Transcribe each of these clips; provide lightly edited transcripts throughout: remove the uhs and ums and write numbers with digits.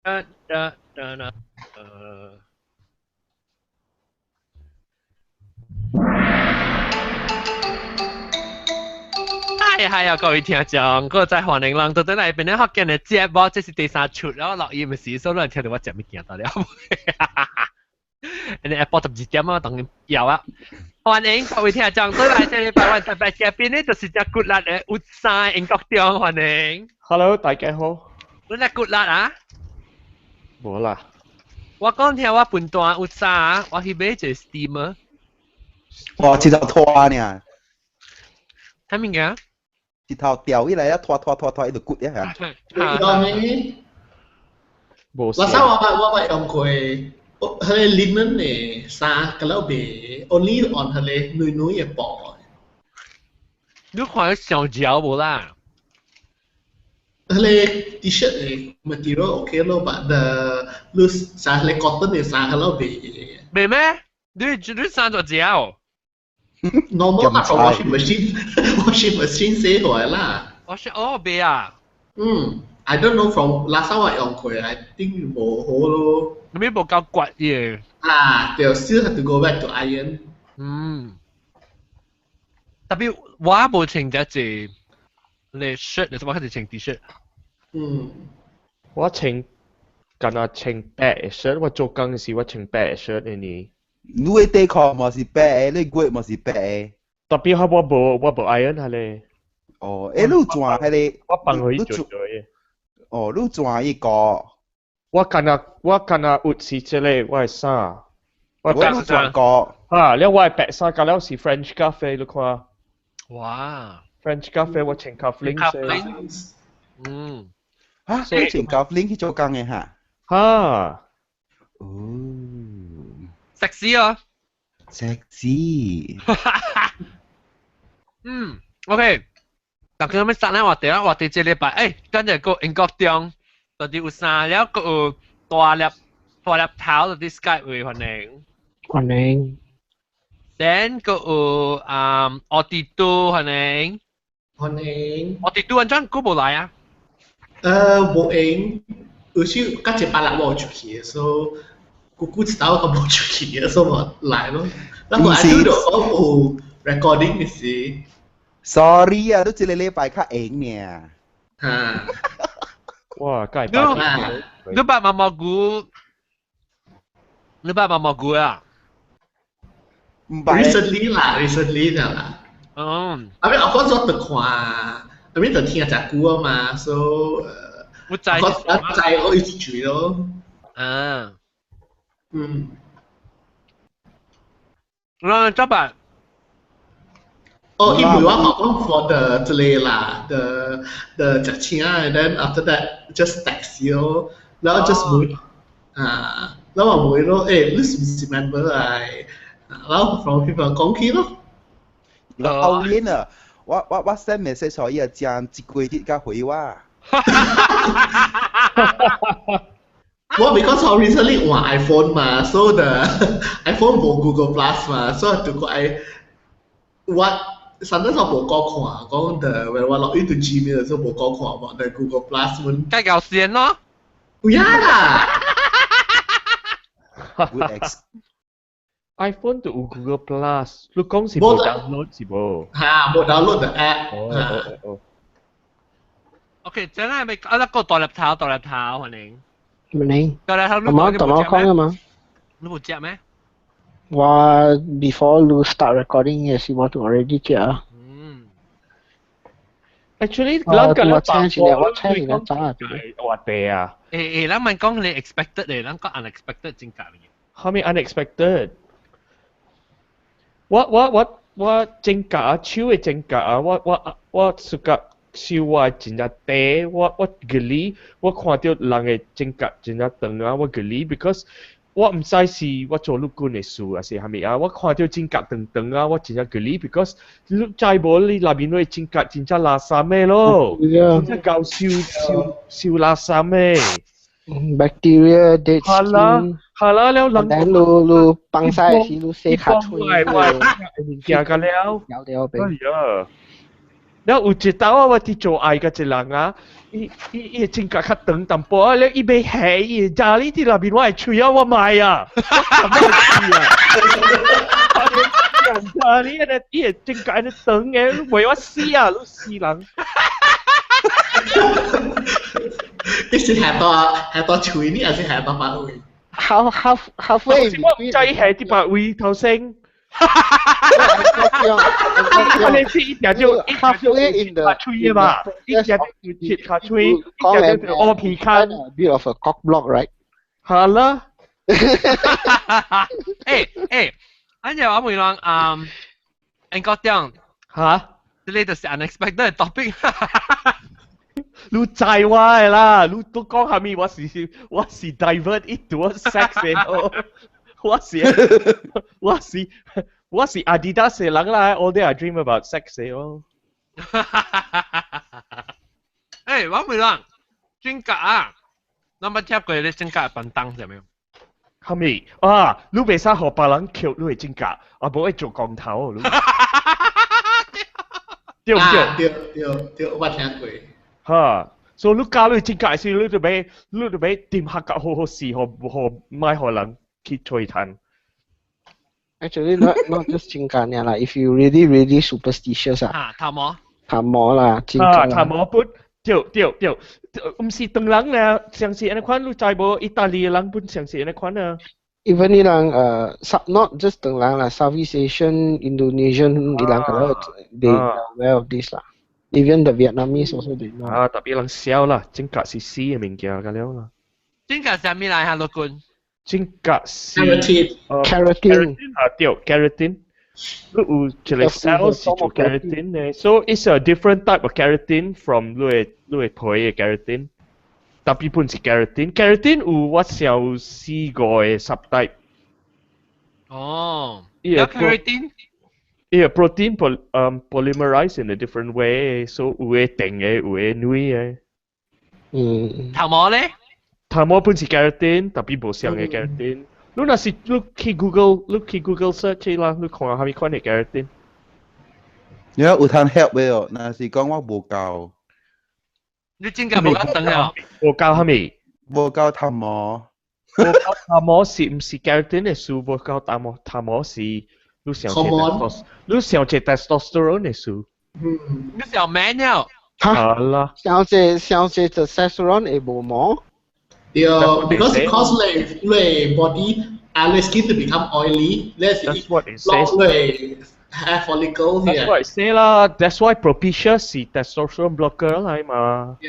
噠噠噠噠。係係啊，各位聽眾，各位歡迎人到底來邊咧福建的節目，這是第三出，然後錄音的時，所以聽到我食物件到了。你下晡12點啊，當然要啊。歡迎各位聽眾，對來這禮拜我特別嘉賓呢，就是隻骨力的有三英國中，歡迎。 Hello，大家好。你隻骨力啊？無啦。我講聽我笨蛋有三，我去買一個 steamer。哇，一頭拖呢。啥物件？一頭吊起來啊，拖拖拖拖，伊就骨一下。講咩？無。我啥我捌用過，彼個 linen 的衫，佮了袂 only on 彼個軟軟的布。你看上膠無啦？彼個 T-shirt 的 material OK 咯，but the 你衫彼個 cotton 的衫佮了袂。袂咩？你衫做膠？ Normal 啦，from washing machine washing machine 洗過來啦。我說哦，袂啊。嗯，I don't know from last time 我用過，I think 無好咯。你無夠刮耶？啊，對，still have to go back to iron。嗯。特別我無穿這隻你 shirt，你怎麼開始穿 T-shirt？嗯。我穿，敢若穿白的 shirt，我做工時我穿白的 shirt 的呢。你的底褲嘛是白的，你襪嘛是白的。特別我無 iron 下咧。哦，欸，你轉彼個？我幫佢做做的。哦，你轉一個。我敢若有是這個我的衫。我轉個。啊，了我的白衫，佮了是 French cuff 你看。哇！French cuff 我穿 cufflinks。嗯。啊，你穿 cufflink 去做工的哈？哈。哦。 sexy 哦。 sexy。嗯，OK。大家要啥咧話題啊？話題這禮拜，欸，今日個英國中，到底有啥了？閣有大粒大粒頭，到底 Skype 會歡迎。歡迎。 Then 閣有啊，奧迪都歡迎。歡迎。奧迪都安怎閣無來啊？無閒，有時較一百日無出去，所以久久一道較無出去，所以無來咯。然後阿拄就講有 recording 的時。 Sorry 啊，都這個禮拜較閒爾。嚇！哇，該你捌毛毛菇？你捌毛毛菇啊？毋捌。 Recently 啦，recently 啦。嗯。啊，咪我講咗就看，啊咪就聽誠久啊嘛，所以我知。我知我一直追咯。啊。嗯。那怎辦？哦，因為我講 for the 這個啦，the 食請，and then after that just text 咯，然後 just 問啊，然後我問咯，欸，你是毋是 member 啊？然後 from people 講起咯。後面啊，我 send message 予伊啊，誠一個月才回我。我 because 我 recently 換 iPhone 嘛，so the iPhone 無 Google Plus 嘛，所以就個愛我 sometimes 我無講看，講 the when 我 log into Gmail 的時候無講看嘛，the Google Plus 們。該搞先咯。有影啦。 Good ex。 iPhone 就有 Google Plus，你講是無 download 是無？嚇，無 download the app。哦哦哦。 OK，真係咪啊？那個大粒頭，大粒頭，歡迎。歡迎。大粒頭，你冇同我講啊嘛？你無食咩？我 before 你 start recording 嘅時，我都 already 食啊。嗯。 Actually，我請一個，我請一個早啊。話題啊。欸欸，咱問講你 expected 咧，咱講 unexpected 真假嘅。啥物 unexpected？我指甲手的指甲啊，我暑假手我真正短，我吉利，我看著人的指甲真正長啊，我吉利，because 我毋知是我做陸軍的事還是啥物啊，我看著指甲長長啊，我真正吉利，because 你知無你內面的指甲真正垃圾的咯，真正夠燒燒燒垃圾的。 Bacteria dead 係啦，係啦，了人。等你你放晒時，你洗較脆。喂喂，物件個了。了了哎呀！了有一道啊，我佇做愛個一人啊，伊伊伊指甲較長淡薄啊，了伊欲下伊會壓哩佇內面我的喙啊，我莫啊，我含我喙啊。啊！你安尼伊會指甲按呢長的，你袂我死啊！你死人！你是下到喙呢，還是下到別位？ Halfway 我毋知伊下佇別位頭先。你是一定就 halfway in the 喙的嘛，一定就切較喙，一定就烏皮空。 A bit of a cock block, right? 好啦。欸欸，按呢我問人，英國長，嚇？這個就是 unexpected topic。你知我的啦，你都講啥物？我是 divert 一朵 sex 的哦，我是 Adidas 的人啦，all day I dream about sex 的哦。欸，我問人，指甲啊，你捌聽過你指甲便當啥物？啥物啊？你袂使予別人抾你的指甲，啊無會做光頭。你對毋對？對對對，我捌聽過。哈，所以你教你指甲時，你就欲掂下甲好好勢，予予莫予人去吹彈。 Actually, not just 指甲爾啦。If you really really superstitious 啊，啊，頭毛，頭毛啦，指甲。啊，頭毛本對對對，毋是唐人咧，相信按呢款，你知無？意大利人本相信按呢款啊。 Even 伊人not just 唐人啦，Southeast Asian、Indonesian 伊人可能 they are aware of this 啦。Even the Vietnamese also they know。啊，特別人笑啦，指甲是死的物件，咁了啦。指甲啥物來哈，陸君？指甲是 keratin。啊，對，keratin。你有一個 cell 是做 keratin 的，so it's a different type of keratin from 你的皮的 keratin。特別本是 keratin，keratin 有我想有四個的 subtype。哦，有 keratin。伊個 protein polymerize in a different way，所以有的定的，有的軟的。頭毛咧？頭毛本是 keratin，特別無相的 keratin。你若是你去 Google，你去 Google search 啦，你看啥物款的 keratin。你有通 help 的哦，若是講我無夠。你指甲無夠長啊？無夠啥物？無夠頭毛。無夠頭毛是毋是 keratin 的事？無夠頭毛，頭毛是你想這 testosterone，你想這 testosterone 的事。你想 man 了？好啦。想這 testosterone 會無毛？對，because it cause 你 body 啊，你 skin to become oily，你是 That's what it says. 你 hair follicle That's what it say 啦。That's why Propecia 是 testosterone blocker 來嘛。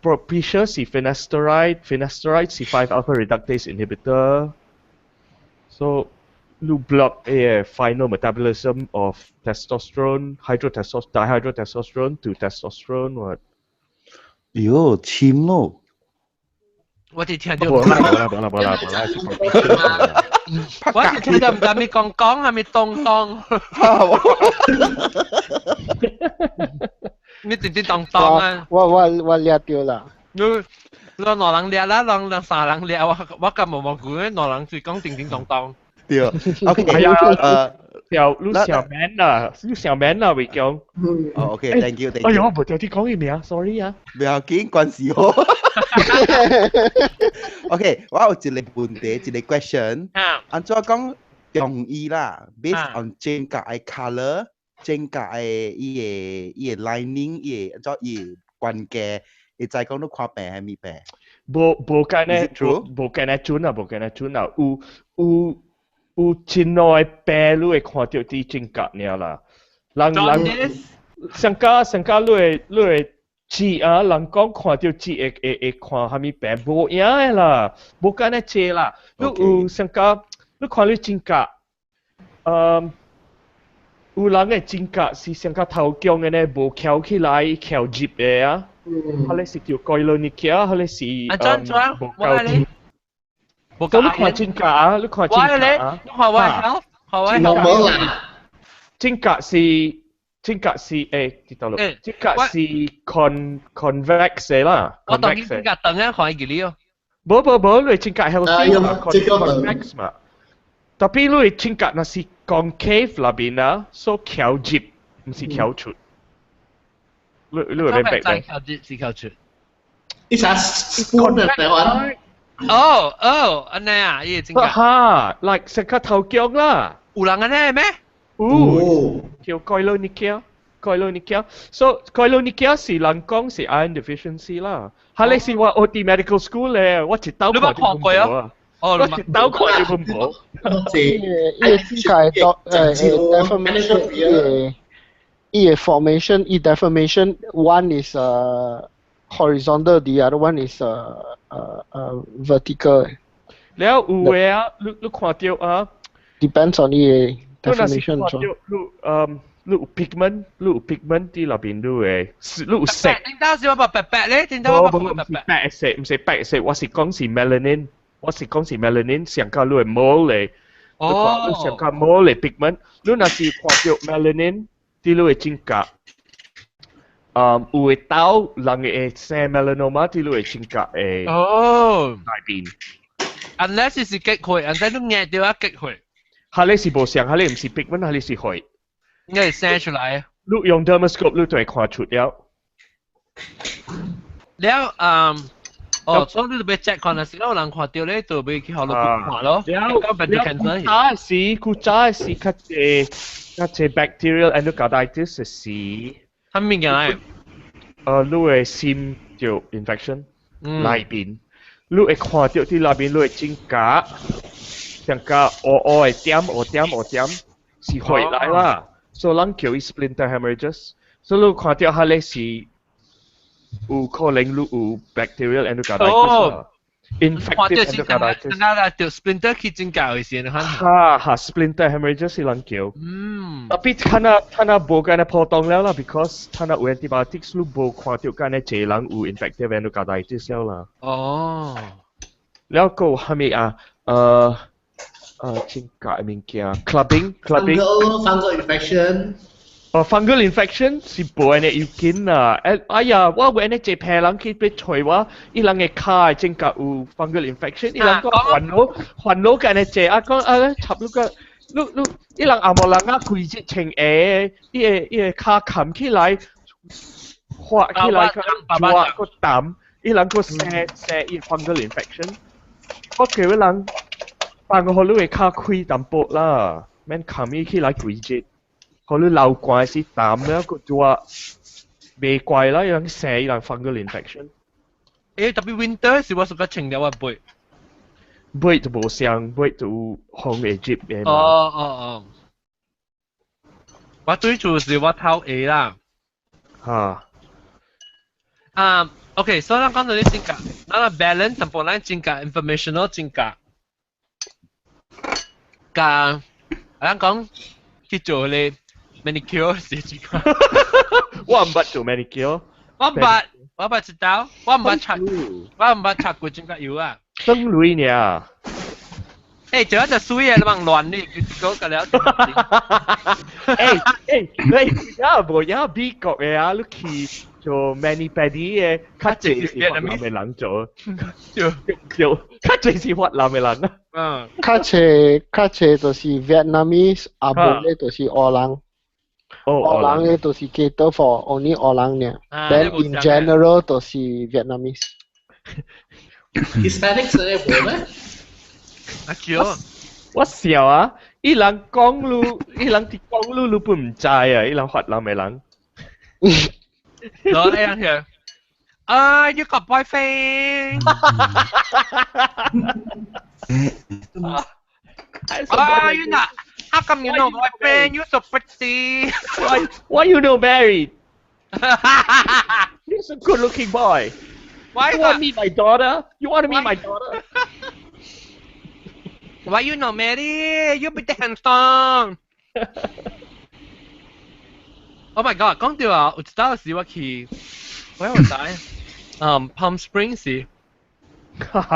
Propecia 是 finasteride，finasteride 是 5 alpha reductase inhibitor。So 你 block a final metabolism of testosterone, hydrotestosterone, dihydrotestosterone to testosterone what？喲，深咯。我只聽到。無啦無啦無啦無啦無啦，是 Propecia。我只聽到毋知咪講講係咪咚咚。你直接咚咚啊！我掠著啦。你兩人掠啦，兩三人掠，我咁無無顧，兩人就講叮叮咚咚。對，OK，係啊，小你小 man 啦，你小 man 啦，偉強。哦，OK，thank you，thank you。哎呦，我無條啲講伊名，sorry 啊。不要緊，關事哦。OK，我有一個問題，一個 question。按怎講中醫啦，based on 指甲的 colour，指甲的伊個 lining，伊個按怎伊個關鍵，會知講你看病還物病？無無間呢，無間呢準啊，無間呢準啊，有真老的病，你會看著佇指甲爾啦。人上加你的舌啊，人講看著舌會看啥物病，無影的啦，無間呢濟啦。你有上加，你看你指甲，有人的指甲是上加頭強的呢，無翹起來，翹入的啊。彼个是叫 koilonychia，彼個是啊，怎怎？無夠入。無夠你看指甲啊，你看指甲啊。你看我 health，看我 health。指甲是知道咯。指甲是 convex 的啦。我當指甲長啊，看伊記哩哦。無無無，你指甲 healthy 嘛，convex 嘛。特別你指甲若是 concave 那邊啊，所翹入，毋是翹出。你會明白咩？靠出是靠出。伊啥 spoon 嘅台灣？哦哦，按呢啊，伊真㗎。哈，like 食個頭腳啦。有人按呢咩？有，叫 koilonychia。Koilonychia。So koilonychia 是人講是 iron deficiency 啦。哈，你是話我佇 medical school 咧，我一刀看就冇啊。哦，我一刀看就冇。伊個指甲defamation，伊個 formation，伊 deformation one is horizontal, the other one is vertical。了有嘅啊，你看到啊？Depends on 伊個 defamation。你你有 pigment，你有 pigment 佇內邊，你會你有色。點解是我白白白咧？點解我白白白？白色，毋是白色，我是講是 melanin，我是講是 melanin，上較你的毛咧。哦。你上較毛咧 pigment，你若是看到 melanin，佇你的指甲，有會豆人會生 melanoma 佇你的指甲的哦內邊。 Unless 是結血，unless 你壓到啊結血。哈你是無相，哈你毋是 pigment，哈你是血。應該係生出來。你用 dermoscope 你就會看出了。了，哦，所以你就欲 check 看，若是有人看到咧，就欲去予你看咯。了，了，古早時，古早時較濟較濟 bacterial endocarditis 是。啥物件來？你的心就 infection 內邊，你會看到佇內邊你的指甲，像個烏烏的點烏點烏點，是血來啦。所以人叫伊 splinter hemorrhages。所以你看到彼个是有可能你有 bacterial endocarditis 啦。Infective endocarditis。那就 splinter 去指甲的時，哈哈，splinter hemorrhages 是人叫。Tapi 睇下睇下無咁樣普通了啦，because 睇下有 antibiotics 你無看到咁樣濟人有 infective endocarditis 了啦。了閣有啥物啊？指甲的物件，clubbing clubbing。 Fungal infection。哦，fungal infection 是無按呢要緊啊！哎呀，我有按呢一批人去欲揣我，伊人的跤的指甲有 fungal infection，伊人講煩惱煩惱按呢濟，啊講啊插你個，你你伊人紅毛人啊，規日穿鞋，伊個跤冚起來，滑起來個熱個淡，伊人閣生生伊 fungal infection，我叫伊人放予你的跤開淡薄啦，免冚伊起來規日。予你流汗時淡了，閣熱袂怪啦，伊人生伊人 fungal infection。特別 winter 時我屬個穿了我背。背就無相，背就有風會入的嘛。哦哦哦。我對厝是我頭下啦。哈。啊，OK，所以咱講到你指甲，咱 balance 淡薄咱指甲 informational 指甲，佮咱講去做咧 manicure 是指甲。我毋捌做 manicure。我毋捌，我捌一道，我毋捌擦，我毋捌擦過指甲油啊。算鐳爾。欸，這個就水的，你茫亂你，講個了。欸欸，你也無也美國的啊，你去做 mani pedi 的，較濟是越南的人做，對對，較濟是越南的人啊。較濟較濟就是 Vietnamese，啊無咧就是烏人。哦，烏人咧就是 cater for only 烏人爾。Then in general 就是 Vietnamese。 Hispanics 咧無咩？啊叫。我笑啊！伊人講你，伊人佇講你，你本毋知啊！伊人越南的人。攞呢樣嘢。啊，you got boyfriend？啊，you not? How come you no boyfriend? You so pretty. Why you no married? You're so good looking boy. Why you want to meet my daughter? You want to meet my daughter? Why you not married? You be handsome. Oh my god！講到啊，有一道時我去，我有知，Palm Springs 時，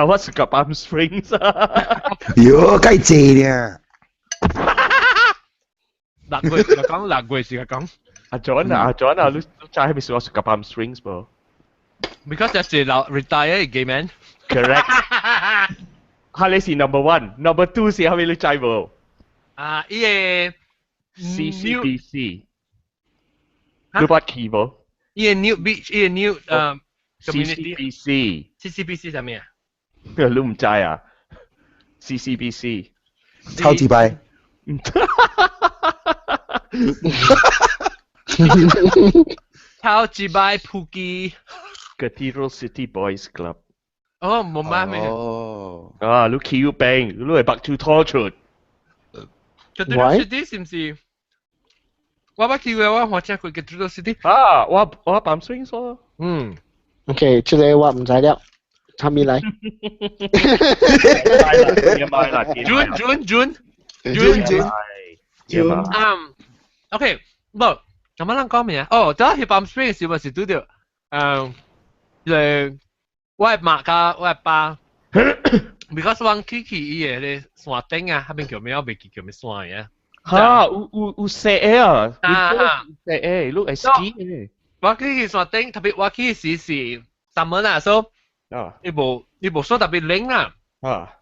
我是個 Palm Springs 啊。喲，該濟呢。 6月時講，6月時講。阿 John 啊，阿 John 啊，你你知係咪是我是個 Palm Springs 無？Because 這是老 retire 嘅 man。 Correct。哈，你是 number one，number two 是係咪你知無？啊，伊個 CCBC。你捌去無？伊個 nude beach，伊個 nude community。 CCBC。 CCBC 係咩啊？你唔知啊？CCBC。超級拜。超級拜普基。 Cathedral City Boys Club。哦，冇乜咩。哦。啊，你去有病，你會白手拖出。 Cathedral City 是唔是？我捌去過，我火車過 Cathedral City。啊，我辦水所。嗯。 OK，這個我唔知了，參咪來。 June June June June June June。嗯，OK，無，咁樣咱講咩啊？哦，等去 Palm Springs 時，咪是拄著，我的媽佮我的爸，because 我去去伊个咧山頂啊，彼邊叫咩？我袂記叫咩山嘅。哈，有雪的啊！啊，雪的，你會 ski 的。我去去山頂，特別我去時是 summer 啦，所以伊無說特別冷啦。啊，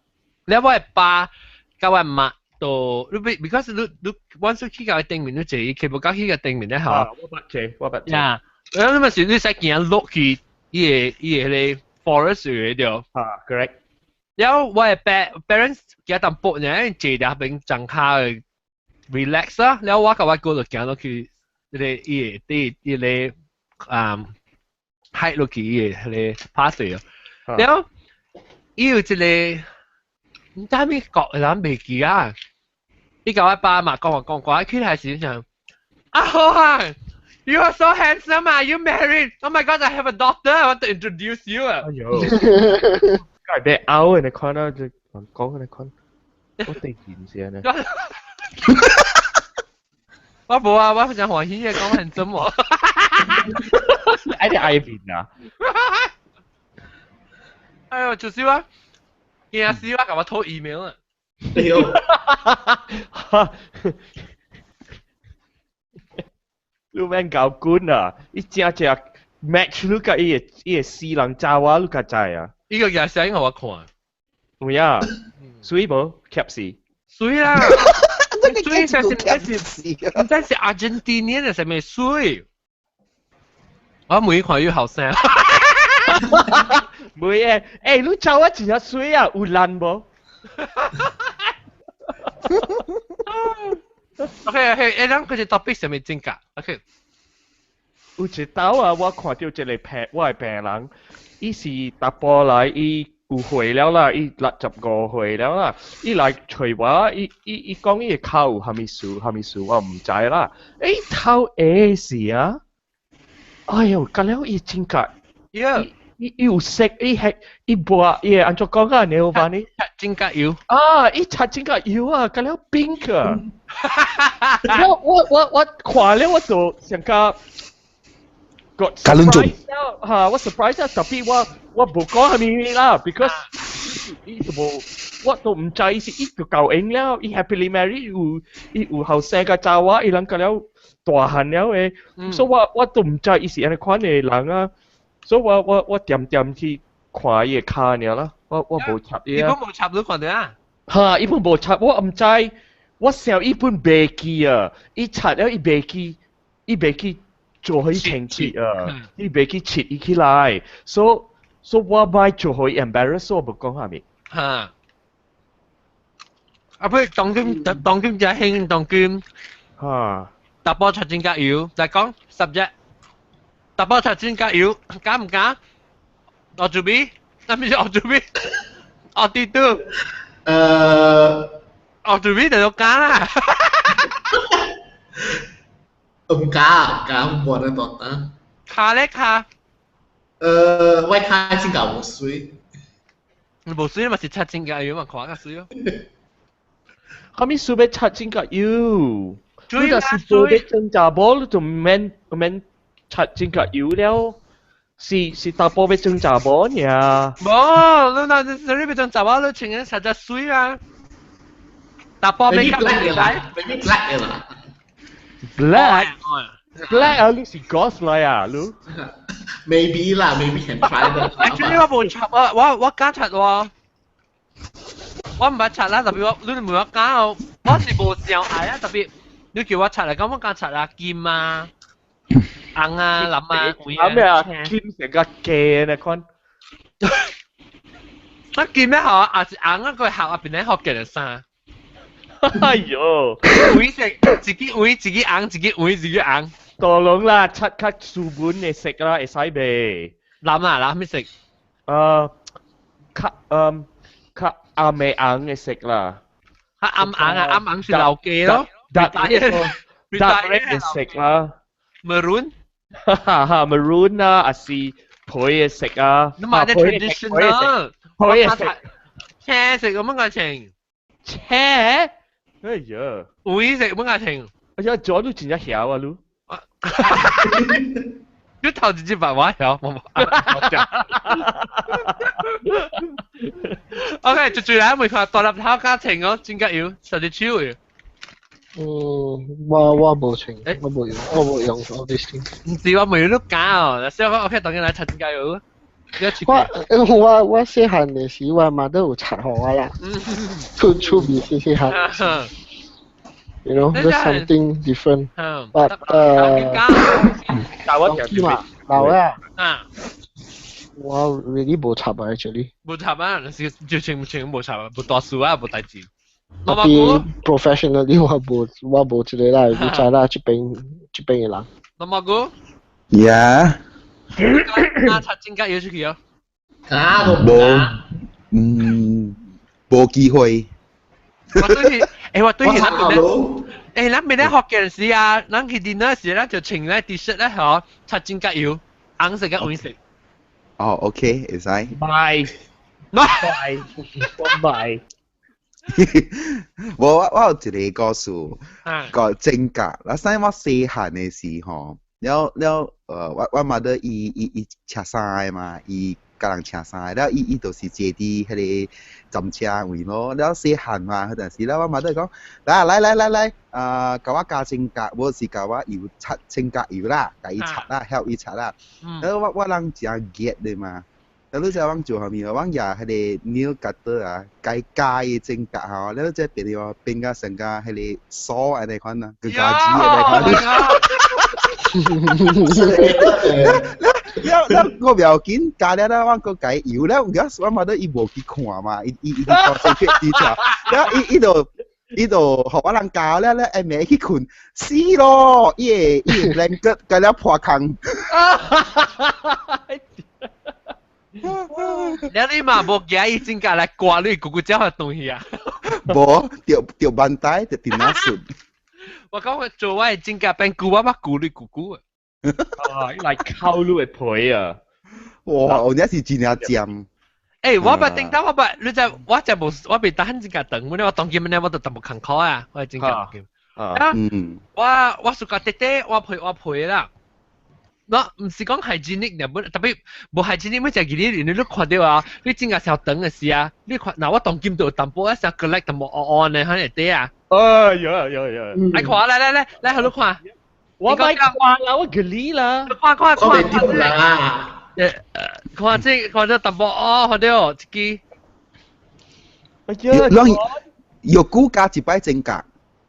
了我的爸佮我媽都，你 because 你阮去到頂面，你坐去無到去個頂面咧吼。我捌坐，我捌坐。呀，你咪是你使行落去伊個彼個 forest 嘅對。啊，correct。了我的 parents 行淡薄呢，坐佇彼邊張跤 relax 啦。了我佮我哥就行落去，彼個伊個佇伊個啊 hike 落去伊個彼個 pathway 哦。了伊有一個毋知啥物國的人袂記啊。伊共我爸媽講話講講，起來時想，啊好啊！You are so handsome, are you married? Oh my God, I have a daughter. I want to introduce you. 哎呦，梗係俾拗你看啦，就講你看，我第件事呢。我無啊，我非常歡喜嘅講 handsome 喎。愛你愛面啊！哎呦，就是我，驚死我，共我偷 email 啊！哎呦，你免搞官啊！伊正正 match 你佮伊個死人查某，你較知啊？伊個也寫予我看。有影，水無？夾死。水啦！水是是是，毋知是 Argentinian 定啥物水？我每看越後生。袂誒，欸，你查某真正水啊，有爛無？ OK OK，咱開始 topic 啥物指甲？OK。有一道啊，我看著一個病，我的病人，伊是查埔來，伊有歲了啦，伊65歲了啦，伊來揣我，伊講伊的跤有啥物事，啥物事我毋知啦。欸，頭下時啊，哎喲，干了伊指甲，伊有色，伊係伊抹伊會按怎講啊？你有法呢？擦指甲油啊！伊擦指甲油啊，干了 pink 啊！我看了我就想講 got surprise 嚇，我 surprise 啊！特別我無講啥物啦，because 伊就無，我都毋知伊是伊就夠用了，伊 happily married 有伊有後生個查某，伊人個了大漢了的，所以我都毋知伊是按呢款的人啊。所以我恬恬去看伊的跤爾啦，我無插伊啊。伊本無插你看著啊？哈，伊本無插，我毋知，我想伊本袂記啊，伊插了伊袂記，伊袂記做予伊清氣啊，伊袂記切伊起來，所以我莫做予伊 embarrass，所以我無講啥物。哈。啊，不，當今才興當今。哈。查埔擦指甲油，來講 subject。查埔擦指甲油，敢毋敢？我準備，那咪是我準備，我弟弟。我準備就要敢啦。毋敢，毋敢，無得當啊。跤咧跤？我跤指甲無媠。無媠嘛是擦指甲油嘛，看較媠咯。啥物事欲擦指甲油？你若是無欲裝查某，你就毋免擦指甲油了。是查埔欲裝查某爾。無，你若你欲裝查某，你穿緊實在媠啊。查埔欲較 black 啦，maybe black 啦。 Black black 啊，你是 ghost 來啊，你？Maybe 啦，maybe can try 的。 Actually 我無擦啊，我敢擦喎。我毋捌擦啦，特別我你問我敢哦，我是無想愛啊，特別你叫我擦嚟講，我敢擦啊金啊。紅啊、藍啊、黃咩啊？金成個鏡啊款。啊金咩好啊？是紅啊個校入邊咧學嘅衫。哎呦！會食自己會自己紅，自己會自己紅。大龍啦，七級書本嘅色啦，會使未？藍啊，藍咩色？較較暗嘅紅嘅色啦。較暗紅啊，暗紅是老雞咯。 Dark dark red 嘅色啦。 Maroon。哈哈，maroon 啊，還是皮嘅色啊。你買啲 traditional。皮嘅色。青色咁樣個情。青？哎呀！灰色咁個情。哎呀，左都真正曉啊，你。你頭直接白話曉，冇冇。OK，就最來未看大粒頭加情哦，真緊要，實際手嘅。嗯，我無穿，我無用，我無用 all these things。唔是我未都假哦，所以我 OK，當然來擦指甲油。我細漢的時，我媽都有擦予我啦。出出面細細漢。You know, just something different. But 老嘛，老啊。我 really 無插啊，actually。無插啊，是就全全無插啊，無大事啊，無代誌。特別 professionally 我無這個啦，你知啦，這邊的人。老馬哥。 Yeah。啊，擦指甲油出去哦。啊，無，嗯，無機會。我對佢，我對佢，咱邊咧，咱邊咧學嘅時啊，咱去 dinner 時，咱就穿咧 T-shirt 咧，嗬，擦指甲油，紅色嘅黃色。哦，OK，會使。拜。拜。拜。我有一個故事，個指甲，那使我細漢的時吼，了了，我媽伊車衫的嘛，伊共人車衫，了伊就是坐佇彼個站車位咯。了細漢嘛，彼陣時了我媽都講，來來來來來，啊，共我加指甲，無是共我油擦指甲油啦，共伊擦啦，曉伊擦啦。了我人誠熱的嘛。了你知阮做啥物無？阮舉彼個 nail cutter 啊，共伊鉸伊指甲吼，了這變了變甲成甲彼個鎖按呢款啊，個鉸子按呢款。了了我袂要緊，鉸了了，阮閣共伊油了，毋過我媽都伊無去看嘛，伊佇講正確佇了伊就予我人鉸了了，下暝去睏，死咯！伊個 blanket 共了破空。了你嘛無驚伊指甲來割你姑姑只個東西啊？無，著萬代著佇那順。我講我做我的指甲變久，我捌割你姑姑。啊，來扣你的皮啊！哇，有影是真正尖。我捌頂到我捌，你知我就無我袂當指甲長，我當今呢我就淡薄艱苦啊，我指甲長。啊，我暑假弟弟我陪啦。我毋是講 hygienic 日本，特別無 hygienic 每隻日你看到啊，你指甲稍長的時啊，你看嗱我當今就有淡薄仔小 collect 淡薄黑黑的喺內底啊。哎有有有。來看來來來來，好你看。我咪看啦，我給你啦。看看看。看袂到啦。看這看這淡薄哦，看到這支。哎呀，藥膏加一擺指甲。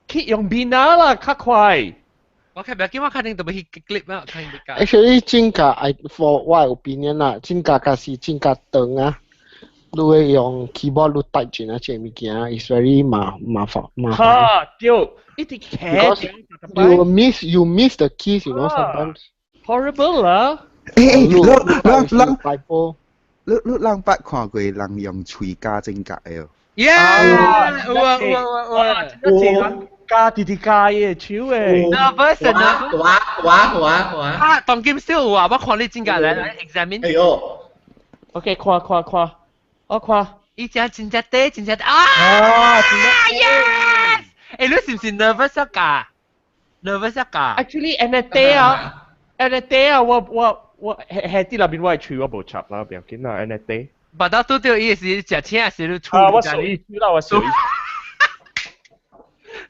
去用邊啊啦，較快。我看袂緊，我肯定特別去 clip 啊，肯定袂 Actually，指甲 I for 我 opinion 啦，指甲假是指甲長啊，你會用 keyboard 你 type 進啊，這物件 is very 麻煩麻煩。哈，對，一直騎。 You miss the keys sometimes. Horrible 啦！欸，你人捌看過人用喙鉸指甲的哦？ Yeah，有啊有啊有啊。有。鉸直直鉸伊的手誒。 Nervous 啊！有啊有啊有啊有啊。啊，當今少有啊，我看你指甲來來 examine。哎呦。 OK，看看看，我看。伊只真正短，真正啊！啊，yes！欸，你是毋是 nervous 啊？nervous 啊？Actually，按呢短啊，按呢短啊，我係啲那邊我的喙我無插啦，不要緊啦，按呢短。捌到拄著伊是食青是你啊，我屬意啦，我屬意。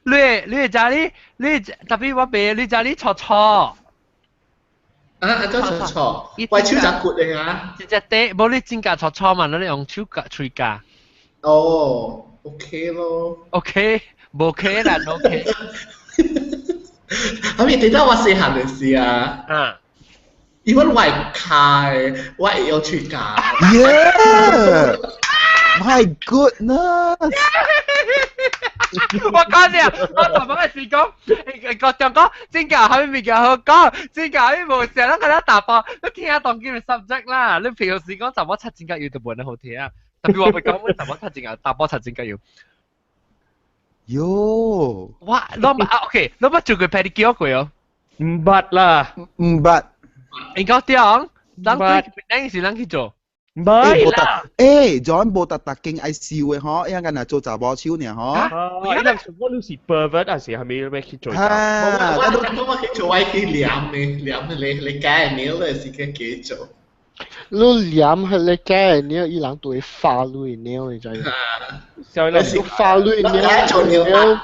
你知你你特別我白，你知你錯錯。啊，怎錯錯？我手就骨的啊。真正短，無你指甲錯錯嘛，你用手鉸喙鉸。哦，OK 咯。 OK，無 OK 啦，OK。後面等到我細漢的時啊。啊。，even 我開我會用喙鉸。 Yeah! My goodness! 我講你啊，我頭先時講，個長講，指甲係咪物件好講？指甲係無成，咱個咧打包，你聽下當今嘅 subject 啦。你平常時講查某擦指甲油就無咁好聽啊。特別我咪講，查某擦指甲，查某擦指甲油。喲！哇，攏啊 OK，攏捌做過 pedicure 過哦？毋捌啦，毋捌。應該對，人對，咱是人去做。唔係啦，欸，John 無特特經愛笑嘅嗬，伊個若做查某手爾嗬。啊，伊人我你是 pervert 還是係咪咩去做？啊，我我去做，我去黏嘅，黏你你假嘅鳥咧是去去做。你黏彼个假的鳥，伊人都會發你鳥，你知無？你發你鳥，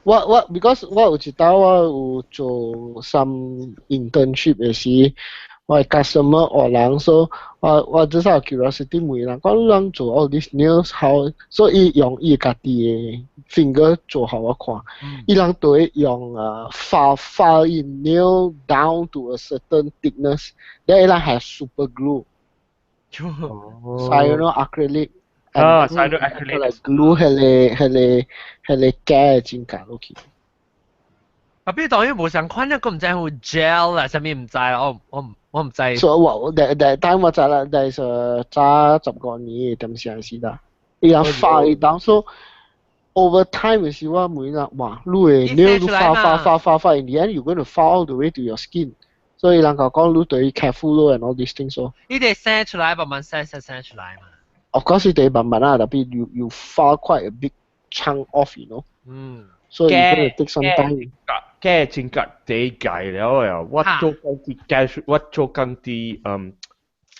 我我 because 我有一道我有做 some internship 的時，我的 customer 學人，所以我我至少 curiosity 問人，講你人做 all this nails how，所以伊用伊家己的 finger 做予我看，伊人都會用啊 file 伊 nail down to a certain thickness，then 伊人 have super glue。Cyanoacrylate 啊，cyanoacrylate 來 glue 彼个彼个彼个假的指甲落去。啊，比如當然無相款，我毋知有 gel 啊，啥物毋知，我我我毋知。所以我 that time 我知啦，that is 早15年的點時時啦。伊人 file 伊當 so over time 的時我問伊人，哇，你的 nail 你 file file file file file in the end you going to file all the way to your skin。所以人就講你對 careful 咯 and all these things 咯。你得生出來，慢慢生生生出來嘛。 Of course 你得慢慢啊，特別 you file quite a big chunk off。所以 you gonna take some time。假真假地界了呀！我做工啲 casual，我做工啲嗯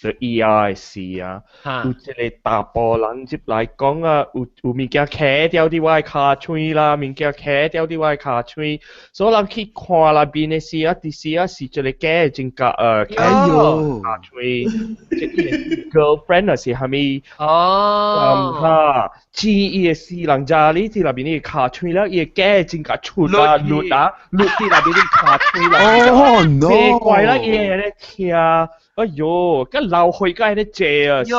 ，the EIC 啊，有一個查埔人入來講啊，有有物件徛掉佇我的跤喙啦，物件徛掉佇我的跤喙，所以人去看內面的時啊，佇時啊是一個假的指甲徛佇跤喙，這 girlfriend 還是啥物？哦，哈，知伊的死人家裡佇內面的跤喙了，伊的假的指甲出啊，甩啊，甩佇內面的跤喙啦。哦 no！怪啦，伊會咧聽，哎喲，佮流血佮咧坐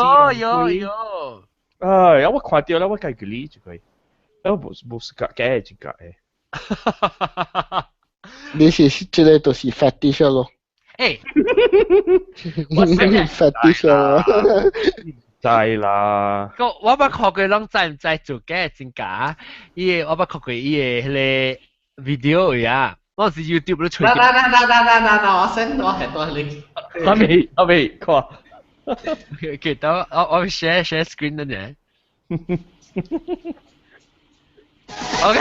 啊！有有有。哎，我看著了，我家己理一個，我無無是假的指甲的。你是這個就是 fetish 咯。欸，我 fetish 咯。知啦。個我捌看過人知毋知做假指甲？伊個我捌看過伊個彼個 video 呀，我是 YouTube 咧揣。來來來來來來來，我先我係多你。阿未阿未看。記得我我 share share screen 的呢。OK。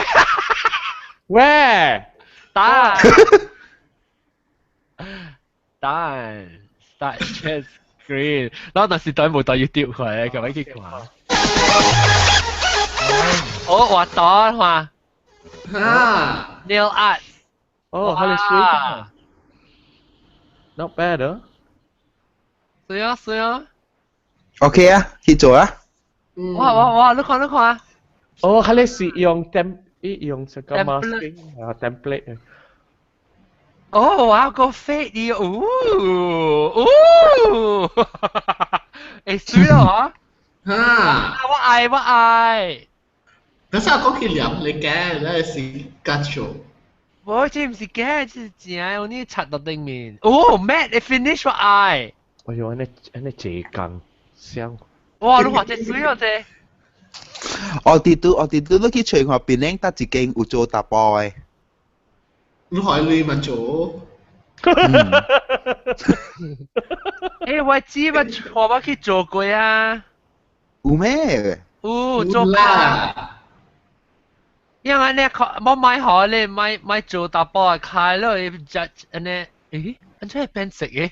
喂。答。答。Start share screen，然後但是對冇帶 YouTube 佢，咁樣去看。哦，畫到話。啊。 Nail art。哦，好水。Not bad 啊。是啊是啊。 OK 啊，去做啊。哇哇哇！你看你看。哦，佢哋是用 tem 用這個 masking 啊 template。哦，哇個 fade 啲，哦哦，會水咯嚇。啊！我愛我愛。等下講起黏你假，你是假做。無，這毋是假，這是真的，你擦到頂面。哦，matte finish 我愛。哎喲，按呢按呢這工香。哇！你看這水哦這。我哋都我哋都你去揣看檳城搭一間有做查埔的。你可以嘛做？欸，我知嘛，我去做過啊。有咩？有做啦。因為呢，我買好咧，買買做查埔啊，開了伊 judge 按呢，咦，按怎會變色的？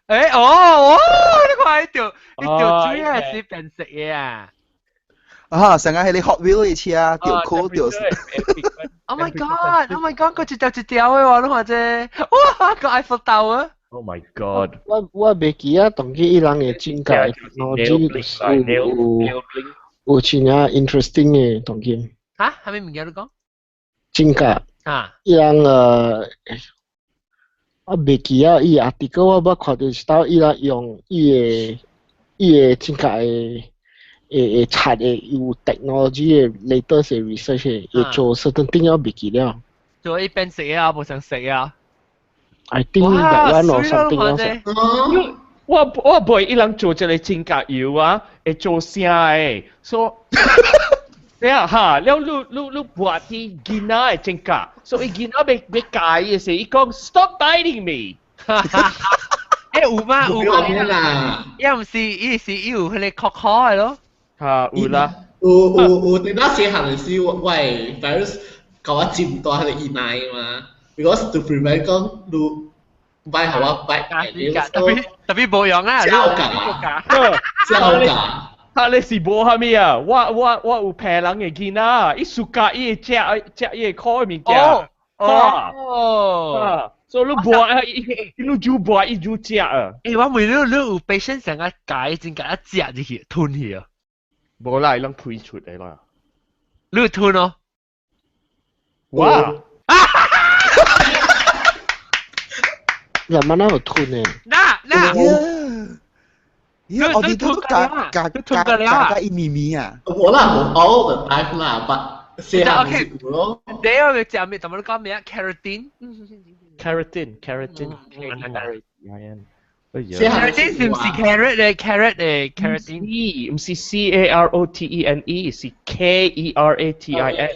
欸哦哦，你看伊條伊條水係是變色的啊！啊，上個係你 Hot Wheel 的車，條褲條。 Oh my god! Oh my god！佢一條一條的喎，你看這，哇，個 Eiffel Tower。 Oh my god！我我袂記啊，當今伊人的指甲腦筋有有有真正 interesting 的當今。嚇？啥物物件你講？指甲。啊。伊人呃，我袂記啊，伊 article 我捌看到是到伊人用伊個指甲的會擦的有 technology 的 latest 的 research 的會做 certain thing 我袂記了。做一邊食啊，無想食啊。 I think that one or something else。我袂伊人做這个指甲油啊，會做聲的，所以啊哈，了你抹佇囡仔的指甲，所以囡仔欲共伊的時，伊講 Stop biting me。欸，有嗎？有嗎？啦，伊毋是，伊是伊有彼个殼殼的咯。哈，有啦。有有有，陣時細漢的時，我 parents 共我剪斷彼个耳奶嘛，because to prevent 講你擺予我擺，特別特別無用啊！焦㗎，焦㗎。他咧是無啥物啊！我有別人的囡仔，伊 suka 伊會食食伊會苦的物件。哦，所以你抹啊，伊你就抹伊就食啊。欸，我問你，你有 patient 成個解真共食入去吞去啊？無啦，伊攏推出來啦。你有吞哦？哇！人們哪有吞的？那那。咦，我哋都加加加加加一咪咪啊！我啦，無 all the time 啦，but 細漢是有咯。你有食咩？同埋你講咩啊？Carotene。Carotene，carotene。 Carotene 是毋是 carrot 咧？carrot 咧？carotene？毋是 C A R O T E N E，是 K E R A T I N。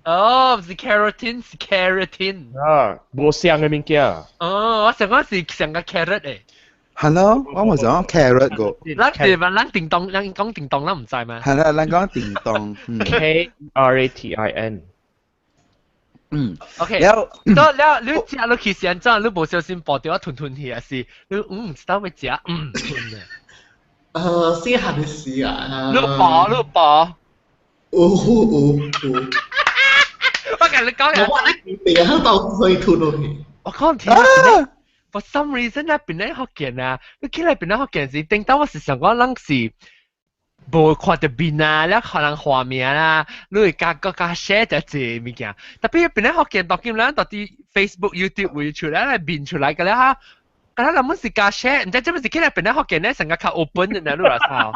哦，毋是 carotene，是 keratin。啊，無相的物件。哦，我想講是上個 carrot 咧。係咯，我冇想講 carrot 個。咱是嘛？咱叮當，咱講叮當，咱毋知嘛？係啦，咱講叮當。 K R A T I N。嗯。 OK。了，了了，你食落去是按怎？你無小心跋著啊吞吞去，還是你唔知道欲食吞嘅？細漢的時啊。你飽，你飽。有有有。我共你講我咧地下到水吞落去。我講聽。For some reason 咧，檳榔福建啊，你起來檳榔福建時，頂當我是想講，咱是無看著面啊，了可能畫面啦，你會加加加 share 一濟物件。特別檳榔福建當今咱到佇 Facebook、YouTube 會出來，來面出來個了哈。敢若人們是加 share，毋知這物是起來檳榔福建咧，成個較 open 的呢，你話啥？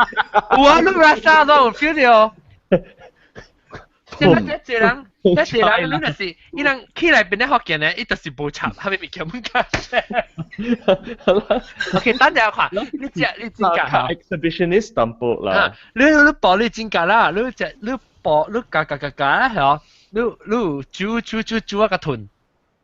有啊，你話啥都有 feel 到。這個這人，這人，你若是伊人起來檳榔福建咧，伊就是無插，啥物物件毋加 share。OK，等陣看，你食你指甲 exhibitionist 淡薄啦。你剝你指甲啦，你食你剝你咬咬咬咬啦，係你你煮煮煮煮啊個吞。